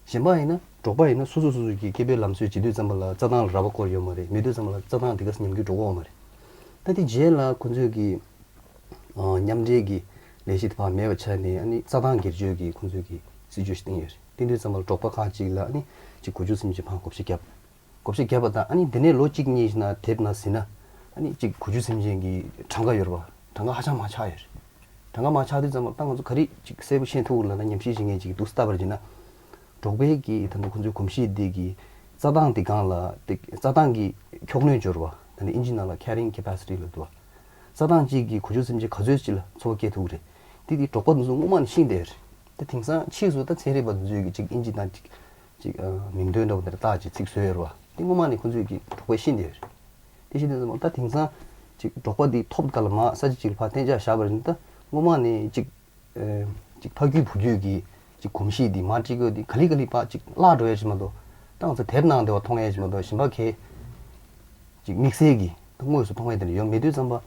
གཞན་པ་ཡིན་ན་འབྲོག་པ་ཡིན་ན་སོ་སོ་སོ་སོ་གི་སྐྱེ་བོའི་ལམ་སྲོལ་བྱེད་དུས་ཙམ་པ་ལ་རྩྭ་ཐང་ལ་རག་པ་སྐོར་ཡོད་མ་རེད། མེད་དུས་ཙམ་པ་ལ་རྩྭ་ཐང་དེ་ག་ས་ཉམས་རྒུད་འགྲོ་གི་ཡོད་མ་རེད། ད་དེ་རྗེས་ལ་ཁོང་ཚོས་ཀྱི་ཨ་མཉམ་འབྲེལ་གྱི་ལས་གཞི་དེ་ཕར་མེད་པ་ཆགས་ནས་ཨ་ནི་རྩྭ་ཐང་སྒེར་གཅོད་ཀྱི་ཁོང་ཚོས་ཀྱི་སྲིད་ཇུས་ཤིག་བཏིང་ཡོད་རེད། བཏིང་དུས་ཙམ་པ་ལ་འབྲོག་པ་ཁག་ཅིག་ལ་ཨ་ནི་ཅིག་གོ་ཆོད་སེམས་ཅན་ཕར་བགོ་བཤའ་བརྒྱབ། བགོ་བཤའ་བརྒྱབ་པ་དང་ཨ་ནི་དེ་ནས་ལོ་གཅིག་གཉིས་ཤིག་ནང་དེབ་ནང་གཟིགས་ན་ཨ་ནི་གཅིག་གོ་ཆོད་སེམས་ཅན་གྱི་གྲངས་ཀ་ཡོད་རེད་པ། གྲངས་ཀ་ཧ་ཅང་མང་ཆགས་ཡོད་རེད། གྲངས་ཀ་མང་ཆགས་དུས་ཙམ་པ་ད་ང་ཚོ་ག་རེ་གཅིག་གསལ་པོ་ཤེས་ཐུབ་ལབ་ན་ཉམས་ཞིབ་བྱེད་མཁན་གཅིག་འདུག་སེ་ལྟ་བར་བྱས་ན། འབྲོག་པའི་གི་ད་ལྟ་ཁོང་ཚོའི་གོམས་གཤིས་འདི་གི་རྩྭ་ཐང་འདི་སྒང་ལ་དེ་རྩྭ་ཐང་གི་ཁྱོགས་སྣོན་སྦྱོར་བ་ད་ནི་ཨིན་ཇི་ནང་ལ་carrying capacity ལབ་འདུག་བ། རྩྭ་ཐང་གཅིག་གི་གོ་ཆོད་སེམས་ཅན་ག་ཚོད་ཅིག་ལ་འཚོ་བ་སྐྱེལ་ཐུབ་ཀྱི་རེད། དེ་དེ་འབྲོག་པ་འདི་ཚོ་སྔོན་མ་ནས་ཤེས་བསྡད་ཡོད་རེད། ད་དེང་སང་ཕྱིས་སུ་ད་ཚན་རིག་པ་འདི་ཚོས་ཀྱི་གཅིག་ཨིན་ཇི་དང་གཅིག་གཅིག་ཨ་མིང་འདོན་འདྲ་བོ་དེ་འདྲ་བཏགས་ཀྱི་ཚིག་བཟོས་ཡོད་རེད་བ། དེ་སྔོན་མ་ནས་ཁོང་ཚོས་ཀྱི་འབྲོག་པས་ཤེས་བསྡད་ཡོད་རེད། དེ་བཞིན་དུ་ད་དེང་སང་ཅིག་འབྲོག་པ་འདི་ཐོབ་དཀའ་ལ་མ་ས་ཆ་ཅིག་ལ་ཕར་གཏན་འཇགས་བཞག་པ་རེད། ད་སྔོན་མ་ནས་ཅིག་ཨེ་ཅིག་ཕ་རྒྱུད་བུ་རྒྱུད་ཀྱི་ཅིག་གོམས་གཤིས་འདི་མ་འགྲིག་གི་འདི་ག་ལེ་ག་ལེ་ཕར་ཅིག་བརླག་འགྲོ་ཡ་ཅིག་མ་གཏོགས། ད་ང་ཚོ་དེབ་ནང་བསྡད་པ་མཐོང་ཡ་ཅིག་མ་གཏོགས་གཞན་པ་གས་ཅིག་དམིགས་བསལ་གྱི་ད་དངོས་སུ་མཐོང་ཡ་དེ་འདྲ་ཡོད་མེད་དུས་ཙམ་པ།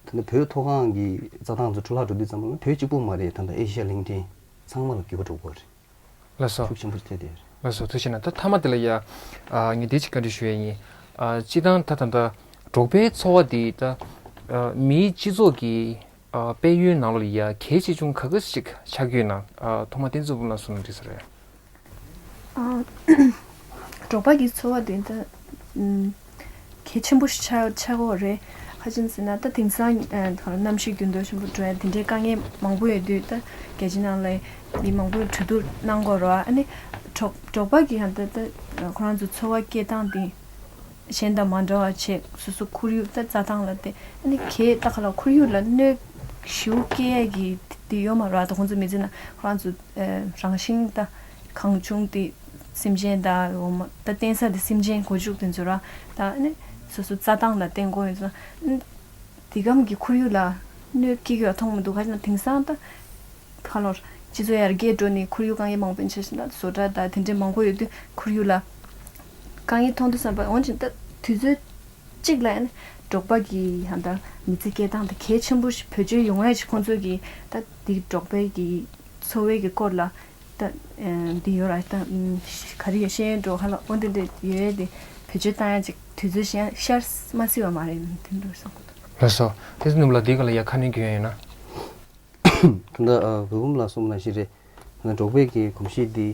ད་ནི་བོད་མཐོ་སྒང་གི་རྩྭ་ཐང་ཚོ་འཕྲོ་བརླག་འགྲོ་དུས་ཙམ་པ་ལ་བོད་གཅིག་པུ་མ་རེད། ད་ལྟ་ཨེ་ཤི་ཡ་གླིང་ཕྲན་ཚང་མ་ལ་འགྱུར་བ་འགྲོ་གི་ཡོད་རེད། ལགས་སོ། ཤུགས་ཆེན་པོ་ཐེབས་ཏེ། ལགས་སོ། ཐུགས་རྗེ་གནང་། ད་མཐའ་མ་དེ་ལ་ཡ། ཨ་ངས་འདི་ཅིག་བཀའ་འདྲི་ཞུ་ཡ་ཡིན། ཨ་སྤྱིར་བཏང་ད་ད་ལྟ་འབྲོག་པའི་འཚོ་བ་འདི་ད་ཨ་མིའི་སྤྱི་ཚོགས་ཀྱི་ཨ་དཔལ་ཡོན་ནང་ལོགས་ལ་ཡ་གལ་ཆེ་ཆུང་ག་ག་ཞིག་ཆགས་ཀྱི་ཡོད་ན། ཨ་ཐོག་མ་བསྟན་འཛིན་ཕུན་ཚོགས་ལགས་གསུངས་ན་འགྲིག་ས་རེད། ཨ། འབྲོག་པ་གི་འཚོ་བ་དེ་ད་ཨུམ་གལ་ཆེན་པོ་ཞིག་ཆགས་ཆགས་ཀྱི་ཡོད་རེད། ག་ཅི་ཡིན་ཟེར་ན་ད་དེང་སང་ཨ་གནམ་གཤིས་འགྱུར་ལྡོག་ཆེན་པོ་འགྲོ་ཡ་དེ་འདྲའི་དཀའ་ངལ་མང་པོ་ཡོད་དུས་ད་རྒྱལ་སྤྱི་ནང་ལ་མི་མང་པོས་གྲོས་བསྡུར་གནང་དགོས་རེད་བ། ཨ་ནི་འབྲོག་འབྲོག་པ་གི་ཡང་ད་ད་ཁོ་རང་ཚོ་འཚོ་བ་སྐྱེལ་སྟངས་དེ་གཞན་དང་མ་འདྲ་བ་བྱས། སོ་སོ་ཁོར་ཡུག་ད་རྩྭ་ཐང་ལ་བལྟས། ཨ་ནི་གས་ད་ག་ལ་ཁོར་ཡུག་ལ་གནོད་ཞེ་པོ་སྐྱེལ་ཡ་གི་དེ་ཡོད་མ་རེད་བ། ད་ཁོང་ཚོ་མི་ཚེ་ན་ཁོ་རང་ཚོ་ཨ་རང་བཞིན་ད་གང་བྱུང་དེ་སེམས་ཅན་དང་འོ་མ་ད་བརྟེན་ས་དེ་སེམས་ཅན་སྒོ་ཕྱུགས་དེ་ཚོ་ར། ད་ཨ་ནི་སོ་སོ་རྩྭ་ཐང་ལ་བརྟེན་དགོས་ཡོད་ཙང་། དེ་གམ་གྱི་ཁོར་ཡུག་ལ་གནོད་སྐྱེལ་གྱི་མཐོང་མི་འདུག་ག་ཅི་ན་དེང་སང་ད་ག་ལོར་སྤྱི་ཚོགས་ཡར་རྒྱས་འགྲོ་ནས་ཁོར་ཡུག་དཀའ་ངལ་མང་པོ་ཡིན་ཆ་ཞིག་ན་བཟོ་གྲྭ་དང་དེ་འདྲའི་མང་པོ་ཡོད་དུས་ཁོར་ཡུག་ལ་དཀའ་ངལ་མཐོང་དུས་ཙམ་པ་འོན་ཀྱང་ད་དུས་ཚོད་གཅིག་ལ་ཡང་འབྲོག་པ་གི་ཡང་ད་མི་ཚེ་སྐྱེལ་སྟངས་དེ་གལ་ཆེན་པོ་ཞིག་བེད་སྤྱོད་ཡོང་ཡ་ཞིག་ཁོང་ཚོས་ཀྱི་ད་འདི་འབྲོག་པའི་གི་ འཚོ་བའི་གི་སྐོར་ལ་ད་འདི་ཡོད་ར། ད་ག་རེ་ཡོད་ཤེས་ཡོན་འགྲོ་ཧ་ལ་འོ་འདི་འདི་ཡོད་དེ་བེད་སྤྱོད་བཏང་ཡ་ཅིག་དུས་ཚོད་ཤར་ཤར་མ་སྲིད་པ་མ་རེད། དེ་འདྲ་སོང་། ལགས་སོ། དེ་ཚོ་ནུབ་ལ་འདི་ག་ལ་ཡ་ཁ་ནས་རྒྱུན་ཡོད་ན། ད་ལྟ་ཨ་བོད་བུམ་ལགས་གསུངས་པ་ནང་བཞིན་རེད། ད་ལྟ་འབྲོག་པའི་གི་གོམས་གཤིས་འདི་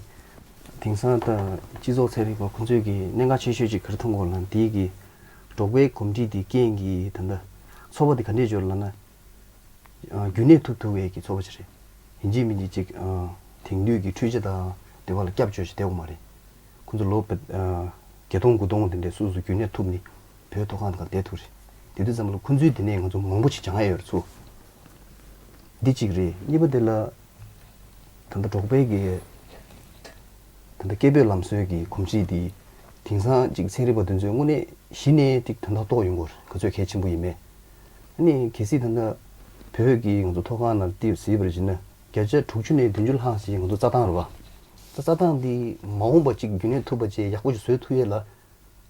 དེང་སང་ད་སྤྱི་ཚོགས་ཚན་རིག་པ་ཁོང་ཚོས་ཀྱི་གནད་འགག་ཆེ་ཤོས་ཅིག་ག་རེ་མཐོང་གི་ཡོད་ལབ་ན། འདི་གི་འབྲོག་པའི་གོམས་འདྲིས་འདི་རྐྱེན་གྱིས་ད་ལྟ་ཚོགས་པ་འདི་ག་འདྲས་འབྱོར་ལབ་ན། ཨ་རྒྱུན་གནས་ཐུབ་ཐུབ་པའི་གི་ཚོགས་པ་ཅིག་རེད། ཡིན་གཅིག་མིན་གཅིག་ཅིག་ཨ་དེང་དུས་ཀྱི་འཕྲུལ་ཆས་དང་དེ་བ་ལ་སྐྱབས་བཅོལ་ཞིག་བསྡད་ཡོད་མ་རེད། ཁོང་ཚོ་ལོ་བ་ཨ་བརྒྱད་སྟོང་དགུ་སྟོང་དེ་འདྲའི་སོ་སོ་རྒྱུན་གནས་ཐུབ་ནས་བོད་མཐོ་སྒང་དུ་བསྡད་ཐུབ་རེད། དེ་དུས་ཙམ་པ་ལ་ཁོང་ཚོའི་དེ་ནས་ང་ཚོ་མང་པོ་ཞིག་སྦྱང་ཡ་ཡོད་རེད་ཚུར། འདི་གཅིག་རེད། གཉིས་པ་དེ་ལ་ད་ལྟ་འབྲོག་པའི་གི་ད་ལྟ་སྐད་འབོད་ལམ་སྲོལ་གྱི་གོམས་གཤིས་འདི་དེང་སང་ཅིག་ཚན་རིག་པ་དེ་ཚོས་དངོས་གནས་གཞི་ནས་ཅིག་དོན་དག་རྟོགས་ཡོང་གི་ཡོད་རེད། ག་ཚོད་གལ་ཆེན་པོ་ཡིན་མིན། ཨ་ནི་གལ་སྲིད་ད་ལྟ་བོད་ཀྱི་ང་ཚོ་མཐོ་སྒང་ནང་ལ་བལྟས་ཟེར་བ་ཡིན་ན་བརྒྱ་ཆ་དྲུག་ཅུ་ནས་བདུན་ཅུ་ལྷག་ཅིག་ང་ཚོ་རྩྭ་ཐང་རེད་པ། ད་རྩྭ་ཐང་འདི་མ་འོངས་པ་ཅིག་རྒྱུན་གནས་ཐུབ་པ་བཅས་ཡག་པོ་ཞིག་བཟོ་ཐུབ་ཡས་ལ། ཨ་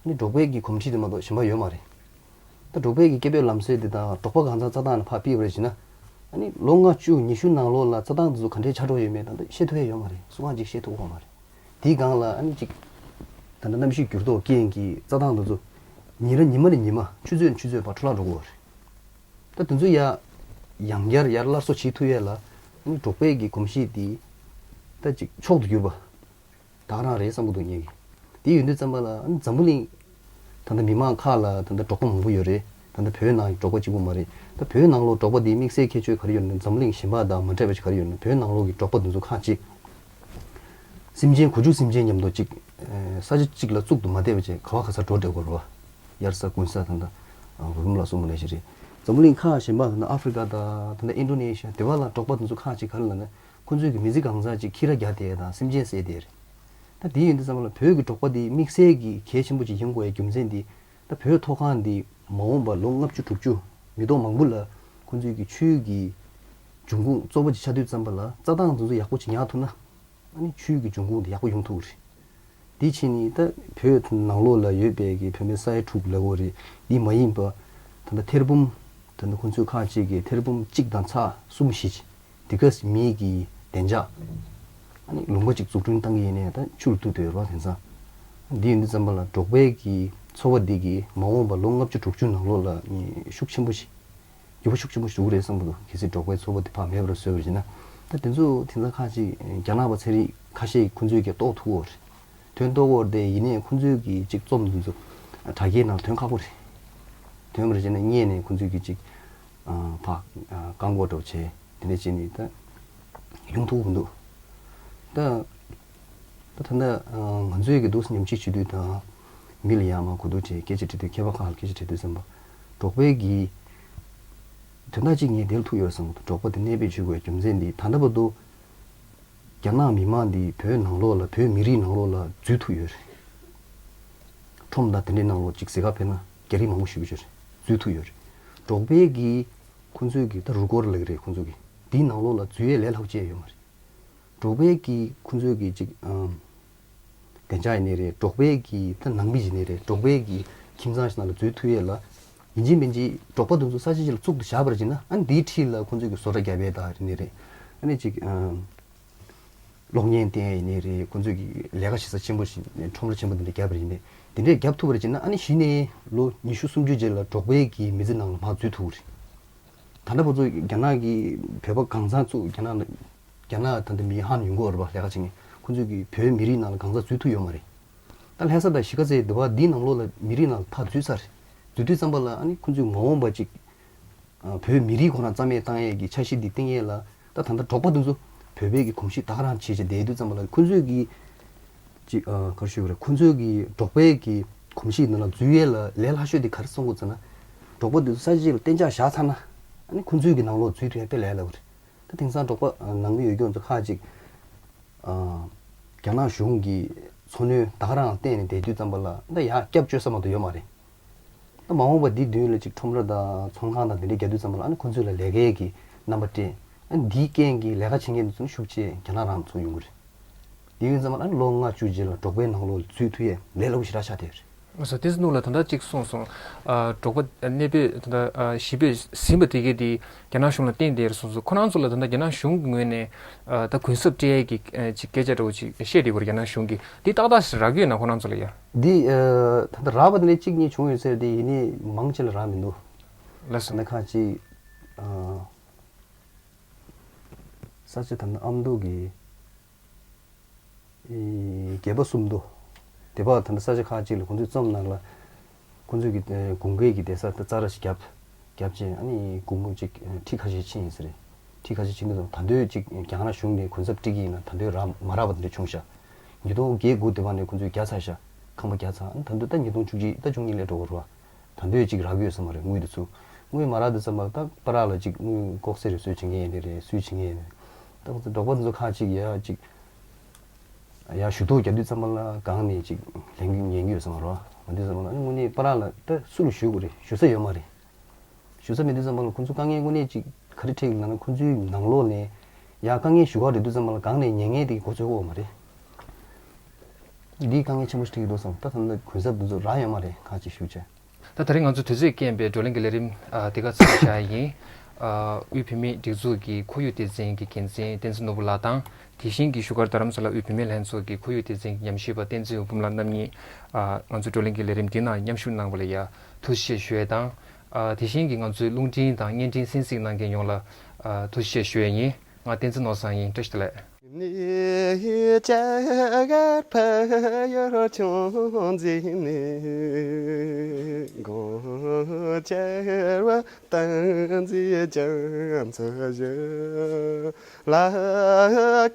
ནི་འབྲོག་པའི་གི་གོམས་འདྲིས་དེ་མ་གཏོགས་གཞན་པ་ཡོད་མ་རེད། ད་འབྲོག་པའི་གི་སྐད་འབོད་ལམ་སྲོལ་འདི་དང་འབྲོག་པ་གང་ཚང་རྩྭ་ཐང་ནས་ཕར་ཕུད་པ་རེད་བྱས་ན། ཨ་ནི་ལོ་ལྔ་བཅུ་ཉི་ཤུ་ནང་ལོགས་ལ་རྩྭ་ཐང་འདི་ཚོ་ག་འདྲས་ཆགས་འགྲོ་ཡོད་མེད་ད་ལྟ་ཤེས་ཐུབ་ཡས་ཡོད་མ་རེད། སུ་གང་ཅིག་ཤེས་ཐུབ་ཡོད་མ་རེད། དེའི་སྒང་ལ་ཨ་ནི་ཅིག་ད་ལྟ་གནམ་གཤིས་འགྱུར་ལྡོག་རྐྱེན་གྱིས་རྩྭ་ཐང་འདི་ཚོ་ཉིན་ར་ཉི་མ་ནས་ཉི་མ་ཆུ་ཚོད་ནས་ཆུ་ཚོད་བར་འཕྲོ་བརླག་འགྲོ་གི་ཡོད་རེད། ད་དེ་ཚོ་ཡ་ཡང་བསྐྱར་ཡར་སླར་གསོ་བྱེད་ཐུབ་ཡས་ལ་ཨ་ནི་འབྲོག་པའི་གི་གོམས་གཤིས་འདི་ད་ཅིག་མཆོག་ཏུ་གྱུར་པ། ད་ག་རང་རེད་བསམ་གྱི་འདུག་ངས་ཀྱི། དེ་ཡོད་དུས་ཙམ་པ་ལ་ཨ་ནི་འཛམ་བུ་གླིང་ད་ལྟ་མི་མང་ཁག་ལ་ད་ལྟ་འབྲོག་པ་མང་པོ་ཡོད་རེད། ད་ལྟ་བོད་ནང་གི་འབྲོག་པ་གཅིག་པུ་མ་རེད། ད་བོད་ནང་ལོགས་འབྲོག་པ་དེའི་དམིགས་བསལ་ཁྱད་ཆོས་ག་རེ་ཡོད་ན། འཛམ་བུ་གླིང་གཞན་པ་དང་མ་འདྲ་བ་ཞིག་ག་རེ་ཡོད་ན། བོད་ནང་ལོགས་ཀྱི་འབྲོག་པ་དེ་ཚོ་ཁག་ཅིག་སེམས་ཅན་གོ་ཆུ་སེམས་ཅན་མཉམ་དུ་གཅིག་ས་ཆ་གཅིག་ལ་གཙུག་ཏུ་མ་བསྡད་པ་བྱས་ག་བ་ག་ས་འགྲོ་བསྡད་དགོས་རེད་པ། དབྱར་ས་དགུན་ས་ད་ལྟ་བོད་ཁམས་ལ་སོང་བ་ནང་བཞིན་རེད། འཛམ་བུ་གླིང་ཁག་གཞན་པ་ད་ལྟ་ཨ་ཧྥི་རི་ཀ་དང་ད་ལྟ་ཨིན་ཌོ་ནེ་ཤི་ཡ་དེ་བ་ལ་འབྲོག་པ་དེ་ཚོ་ཁག་ཅིག་ག་རེ་ལབ་ན། ཁོ་ཚོས་ཀྱི་མི་ཚེ་གང་ཚང་ཅིག་ཁྱི་ར་རྒྱག་བསྡད་དང་སེམས་ཅན་བསད་བསྡད་རེད། ད་དེ་ཡིན་དུས་ཙམ་པ་ལ་བོད་ཀྱི་འབྲོག་པ་འདི་དམིགས་བསལ་གྱི་གལ་ཆེན་པོ་ཅིག་ཡིན་དགོས་པའི་རྒྱུ་མཚན་འདི། ད་བོད་མཐོ་སྒང་འདི་མ་འོངས་པ་ལོ་ལྔ་བཅུ་དྲུག་ཅུ་མི་ཐོག་མང་པོ་ལ་ཁོ་ཚོས་ཀྱི་ཆུའི་གི་འབྱུང་ཁུངས་གཙོ་བོ་ཅིག་ཆགས་དུས་ཙམ་པ་ལ་རྩྭ་ཐང་དེ་ཚོ་ཡག་པོ་ཅིག་ཉར་ཐུབ་ན། ཨ་ནི་ཆུའི་གི་འབྱུང་ཁུངས་འདི་ཡག་པོ་ཡོང་ཐུབ་ཀྱི་རེད། དེ་ཕྱིན་ནི་ད་བོད་ནང་ལོགས་ལ་ཡོད་པའི་གི་བོད་མི་ས་ཡ་དྲུག་ལ་གོ་རེད། འདི་མ་ཡིན་པ་ད་ལྟ་ཐེར་འབུམ་ད་ལྟ་ཁོ་ཚོས་ཁག་ཅིག་གི་ཐེར་འབུམ་གཅིག་དང་ཚེག་གསུམ་བཞི་དེ་ག་མིའི་གི་བདེ་འཇགས་ཨ་ནི་ལུང་པ་ཅིག་འཛུགས་སྐྲུན་བཏང་གི་ཡིན་ནའི་ད་ཆུ་ལ་གཏུགས་བསྡད་ཡོད་རེད་བ། དེང་སང་འདི་ཡིན་དུས་ཙམ་པ་ལ་འབྲོག་པའི་གི་འཚོ་བ་འདི་གི་མ་འོངས་པ་ལོ་ལྔ་བཅུ་དྲུག་ཅུ་ནང་ལོགས་ལ་ནི་ཤུགས་ཆེན་པོ་ཞིག་འགྱུར་བ་ཤུགས་ཆེན་པོ་ཞིག་འགྲོ་གི་རེད་བསམ་གྱི་འདུག་གལ་སྲིད་འབྲོག་པའི་འཚོ་བ་དེ་ཕར་མེད་པར་བཟོས་པ་ཡིན་ན། ད་དེ་ཚོ་དེང་སང་ཁ་ཅིག་རྒྱ་ནག་པ་ཚན་རིག་ཁ་ཤས་ཁོང་ཚོས་ཀྱང་རྟོགས་ཐུབ་ཡོད་རེད། དོན་རྟོགས་ཡོད་རེད་དེ། ཡིན་ནའི་ཁོང་ཚོས་ཀྱི་ཅིག་རྩོམ་དེ་ཚོ་དྲ་རྒྱའི་ནང་ཐོན་ཁག་པོ་རེད། ཐོན་པ་རེད་བྱས་ན་སྔས་ནས་ཁོང་ཚོས་ཀྱི་ཅིག་ཕར་བཀག་འགོག་འདྲ་བོ་བྱས་དེ་འདྲ་བྱས་ནས་ད་ཡོང་ཐུབ་ཀྱི་མི་འདུག་ད། ད་ད་ལྟ་ང་ཚོའི་གི་འདུག་སེ་ཉམས་ཞིབ་བྱེད་དུས་དང་། མི་ལ་ཡང་མ་གོ་བསྡུར་བྱས་སྐད་ཆ་དྲིས་དུས། མཁས་པ་ཁག་ལ་སྐད་ཆ་དྲིས་དུས་ཙམ་པ། འབྲོག་པའི་གི་དོན་དག་ཅིག་ངས་འདིར་ཐུག་ཡོད་བསམ་གྱི་འདུག་འབྲོག་པ་དེ་གནས་སྤོས་བྱེད་དགོས་རྒྱུ་མཚན་འདི། ད་ལྟ་བར་དུ་རྒྱ་ནག་མི་མང་འདི་བོད་ནང་ལོགས་ལ་བོད་མི་རིགས་ནང་ལོགས་ལ་འཛུལ་ཐུབ་ཡོད་རེད། ཁྲོམ་དང་དེ་འདྲའི་ནང་ལོགས་ཅིག་ཟེར་ག་ཕེབས་ན་རྒྱ་རིགས་མང་པོ་ཞིག་ཡོད་རེད། འཛུལ་ཐུབ་ཡོད་རེད། འབྲོག་པའི་གི་ཁོང་ཚོའི་གི་ད་རུ་སྐོར་ལབ་ཀྱི་རེད། ཁོང་ཚོ་གི་འདིའི་ནང་ལོགས་ལ་འཛུལ་ཡས་ལས་སླ་པོ་ཅིག་ཡོད་མ་རེད། འབྲོག་པའི་གི་ཁོང་ཚོའི་གི་ཅིག་ཨམ། བདེ་འཇགས་ཡིན་ནའི་རེད། འབྲོག་པའི་གི་ད་ནང་མི་ཡིན་ནའི་རེད། འབྲོག་པའི་གི་ཁྱིམ་ཚང་ཞིག་ནང་ལ་འཛུལ་ཐུབ་ཡས་ལ་ཡིན་གཅིག་མིན་གཅིག་འབྲོག་པ་དེ་ཚོ་ས་ཆ་ཅིག་ལ་བཙུགས་ཏེ་བཞག་པ་རེད་བྱས་ན། ཨ་ནི་འདིའི་འཁྲིས་ལ་ཁོང་ཚོའི་གི་བཟོ་གྲྭ་བརྒྱབ་ཡས་དང་ཡིན་ནའི་རེད། ཨ་ནི་ཅིག་ཨམ། གློག་བརྙན་བསྟན་ཡས་ཡིན་ནའི་རེད། ཁོང་ཚོའི་གི་ལས་ཀ་བྱེད་ས་ཆེན་པོ་ཞིག་ཁྲོམ་ར་ཆེན་པོ་དེ་འདྲ་བརྒྱབ་པ་རེད་བྱས་ནས། དེ་འདྲས་བརྒྱབ་ཐུབ་པ་རེད་བྱས་ན། ཨ་ནི་གཞི་ནས་ལོ་ཉི་ཤུ་སུམ་ཅུ་རྗེས་ལ་འབྲོག་པའི་གི་མི་ཚེ་ནང་ལ་མར་འཛུལ་ཐུབ་ཀྱི་རེད། ད་ལྟ་བར་དུ་རྒྱ་ནག་གིས་བོད་པ་གང་ཚང་བཙུགས། རྒྱ་ནག་རྒྱ་ནག་ད་ལྟ་མི་ཧང་ཡོང་གི་ཡོད་རེད་པ། ལས་ཀ་བྱེད་མཁན་ཁོང་ཚོས་ཀྱི་བོད་མི་རིགས་ནང་ལ་གང་ཚང་འཛུལ་ཐུབ་ཡོད་མ་རེད། ད་ལྷ་ས་དང་གཞིས་ཀ་རྩེ་འདི་བ་འདིའི་ནང་ལོགས་ལ་མི་རིགས་ནང་ལ་ཕར་འཛུལ་ཚར་རེད། འཛུལ་དུས་ཙམ་པ་ལ་ཨ་ནི་ཁོང་ཚོས་མ་འོངས་པ་ཅིག་ཨ་བོད་མི་རིགས་ཁོ་རང་རྩ་མེད་བཏང་ཡས་ཀྱི་འཆར་གཞི་འདི་བཏིང་ཡས་ལ། ད་ད་ལྟ་འབྲོག་པ་འདི་ཚོ་བོད་པའི་གི་གོམས་གཤིས་ད་ག་རང་བྱེད་བྱས་བསྡད་དུས་ཙམ་པ་ལ་ཁོང་ཚོས་ཀྱི་ཅིག་ཨ་ག་རེ་ཞུ་དགོས་རེད། ཁོང་ཚོས་ཀྱི་འབྲོག་པའི་གི་གོམས་གཤིས་ནང་ལ་འཛུལ་ཡས་ལ་ལས་སླ་ཤོས་དེ་ག་རེ་སོང་གི་ཟེར་ན། འབྲོག་པ་འདི་ཚོ་ས་ཆ་ཅིག་ལ་གཏན་འཇགས་བཞག་ཚར་ན། ཨ་ནི་ཁོང་ཚོའི་གི་ནང་ལོགས་འཛུལ་ཐུབ་ཡས་དཔེ་ལས་སླ་པོ་རེད། ད་དེང་སང་འབྲོག་པ་ནང་མི་ཡོད་རྒྱུ་ཚོ་ཁག་ཅིག་ཨ་རྒྱ་ནག་གཞུང་གི་འཚོ་སྣོན་ད་ག་རང་བརྟེན་ནས་བསྡད་དུས་ཙམ་པ་ལ། ད་ཡར་སྐྱབས་བཅོལ་ས་མ་གཏོགས་ཡོད་མ་རེད། ད་མ་འོངས་པ་འདི་མདུན་ལ་ཅིག་ཁྲོམ་ར་དང་ཚོང་ཁང་དང་དེ་འདྲས་རྒྱག་དུས་ཙམ་པ་ལ། ཨ་ནི་ཁོང་ཚོ་ལ་ལས་ཀའི་གི་རྣམ་པ་སྤྲད། ཨ་ནི་འདིའི་རྐྱེན་གྱིས་ལས་ཀ་བྱེད་མཁན་དེ་ཚོ་ནི་ཤུགས་ཆེ་རྒྱ་ནག་རང་ཚུར་ཡོང་གི་རེད། དེ་ཡིན་ཙམ་པ་ལ་ཨ་ནི་ལོ་ལྔ་བཅུ་རྗེས་ལ་འབྲོག་པའི་ནང་ལོགས་ལ་འཛུལ་ཐུབ་ཡས་ལས་སླ་པོ་ཞེ་དྲག་ཆགས་བསྡད་ཡོད་རེད། སོ་བསྟན་འཛིན་ནོར་བུ་ལགས་ད་ལྟ་གཅིག་གསུངས་སོང་། ཨ་འབྲོག་པ་གནས་སྤོས་ད་ལྟ་ཨ་གཞིས་སྤོས་ཟིན་པ་དེ་གས་དེ་རྒྱ་ནག་གཞུང་ལ་བརྟེན་བསྡད་རེད་གསུངས་སོང་། ཁོ་རང་ཚོ་ལ་ད་ལྟ་རྒྱ་ནག་གཞུང་གི་ངོས་ནས་ཨ་ད་གུན་གསབ་སྤྲད་ཡས་ཀྱི་ཨ་ཅིག་སྐད་ཆ་འདྲ་བོ་ཅིག་བཤད་བསྡད་ཡོད་རེད། རྒྱ་ནག་གཞུང་གིས་དེ་ཏག་ཏག་ཞིག་རག་གི་ཡོད་ན་ཁོ་རང་ཚོ་ལ་ཡ། འདི་ཨ་ད་ལྟ་རག་པ་དེ་འདྲ་གཅིག་གཉིས་བྱུང་ཡོད་ཟེར་དེ་ཡིན་ནའི་མང་ཆེ་ལ་རག་མི་འདུག་ལགས་སོ། ད་ཁ་ཅིག་ཨ་ས་ཆ་ད་ལྟ་ཨ་མདོ་གི་ཨེ་བརྒྱད་པ་སུམ་མདོ། དེ་བར་ད་ལྟ་ས་ཆ་ཁག་ཅིག་ལ་ཁོང་ཚོས་རྩོམ་ནང་ལ་ཁོང་ཚོས་ཀྱི་ཨེ་དགུན་ཁའི་གི་བསྡད་ས་ད་རྩྭ་ར་ཞིག་བརྒྱབ། བརྒྱབ་རྗེས་ཨ་ནི་དགུན་ཁ་ཅིག་ཨེ་ཁྲི་ཁ་ཤས་ཕྱིན་ཡིན་ས་རེད། ཁྲི་ཁ་ཤས་ཕྱིན་དུས་ད་དུང་ཅིག་རྒྱ་ནག་གཞུང་ནས་གུན་གསབ་སྤྲད་ཀྱི་ཡིན་ན་ད་དུང་རག་མ་རག་པ་དེ་འདྲ་བྱུང་ཤག་ཉིས་སྟོང་བརྒྱད་དགུ་དེ་བར་ནས་ཁོང་ཚོས་བརྒྱབ་ཚར་ཤག་ཁང་པ་བརྒྱབ་ཚར། ཨ་ནི་ད་དུང་ད་ཉིས་སྟོང་བཅུ་གཅིག་ད་བཅུ་གཉིས་སླེབས་འགྲོ་གི་རེད་བ། ད་དུང་ཅིག་རག་གི་ཡོད་ས་མ་རེད་དངུལ་དེ་ཚོ། དངུལ་མ་རག་དུས་ཙམ་པ་ལ་ད་པ་ར་ལ་ཅིག་དངུལ་ལྐོག་ཟ་རེ་སུས་བྱེད་མཁན་ཡིན་དེ་རེད། སུས་བྱེད་མཁན་ཡིན་དེ། ད་ཁོ་ཚོ་འབྲོག་པ་དེ་ཚོ་ཁག་ཅིག་ཡ་ཅིག་ཡ་ཞུ་གཏུག་རྒྱག་དུས་ཙམ་པ་ལ་གང་ནས་ཅིག་ལེན་གི་ཉན་གི་ཡོད་ས་མ་རེད་བ། མ་དུས་ཙམ་པ་ལ་ཨ་ནི་དངོས་གནས་པ་ར་ལ་ད་སུ་ལ་ཞུ་དགོས་རེད། ཞུ་ས་ཡོད་མ་རེད། ཞུ་ས་མེད་དུས་ཙམ་པ་ལ་ཁོ་ཚོ་དཀའ་ངལ་དངོས་གནས་ཅིག་ག་རེ་འཕྲད་ཀྱི་ལབ་ན་ཁོ་ཚོའི་ནང་ལོགས་ནས་ཡ་དཀའ་ངལ་ཞུ་ག་རེ་དུས་ཙམ་པ་ལ་གང་ནས་ཉན་མཁན་དེ་གི་གོ་ཚོད་ཡོད་མ་རེད། འདིའི་དཀའ་ངལ་ཆེན་པོ་ཞིག་འཕྲད་ཀྱི་འདུག་བསམ། ད་ད་ལྟ་གུན་གསབ་འདི་ཚོ་རག་ཡོད་མ་རེད་ཁག་ཅིག་ཞུ་བྱས། ད་ད་རེས་ང་ཚོ་དུས་ཚོད་རྐྱེན་པས་བགྲོ་གླེང་གི་ལས་རིམ་ཨ་དེ་ག་ཚར་བཞག་ཡིན། ཨ་དབུས་བུད་མེད་སྒྲིག་འཛུགས་ཀྱི་ཁོར་ཡུག་སྡེ་ཚན་གྱི་འགན་འཛིན་བསྟན་འཛིན་ནོར་བུ་ལགས་དང་། དེ་བཞིན་གྱི་བཞུགས་སྒར་རྡ་རམ་ས་ལ་དབུས་བུད་མེད་ལྷན་ཚོགས་ཀྱི་ཁོར་ཡུག་སྡེ་ཚན་གྱི་ཉམས་ཞིབ་པ་བསྟན་འཛིན་འོད་འབུམ་ལགས་རྣམ་གཉིས་ཨ་ང་ཚོའི་བགྲོ་གླེང་གི་ལས་རིམ་འདི་ནང་མཉམ་ཞུགས་གནང་བ་ལ་ཡ་ཐུགས་རྗེ་ཆེ་ཞུ་ཡས་དང་། ཨ་དེ་བཞིན་གྱི་ང་ཚོའི་རླུང་འཕྲིན་དང་བརྙན་འཕྲིན་གསན་གཟིགས་གནང་མཁན་ཡོངས་ལ་ཨ་ཐུགས་རྗེ་ཆེ་ཞུ་ཡས་ཡིན། ང་བསྟན་འཛིན་ནོར་བཟང་ཡིན། བཀྲ་ཤིས་བདེ་ལེགས། ནི་ཅག་ཕ་ཡུལ་ཆུང་འཛིན་ནི་དགོངས་འཆར་བ་སྟངས་འཛིན་རྒྱ་མཚོ་བཞི་ལ་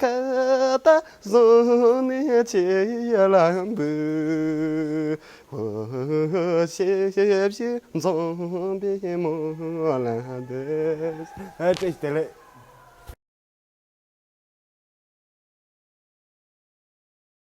ཁ་ད་བཟུང་ནི་ཆེ་ལམ་བུ་ཧོ་ཤེ་ཤེ་འཛོམས་པའི་མོ་ལ་འདི། ཨ་བཀྲ་ཤིས་བདེ་ལེགས།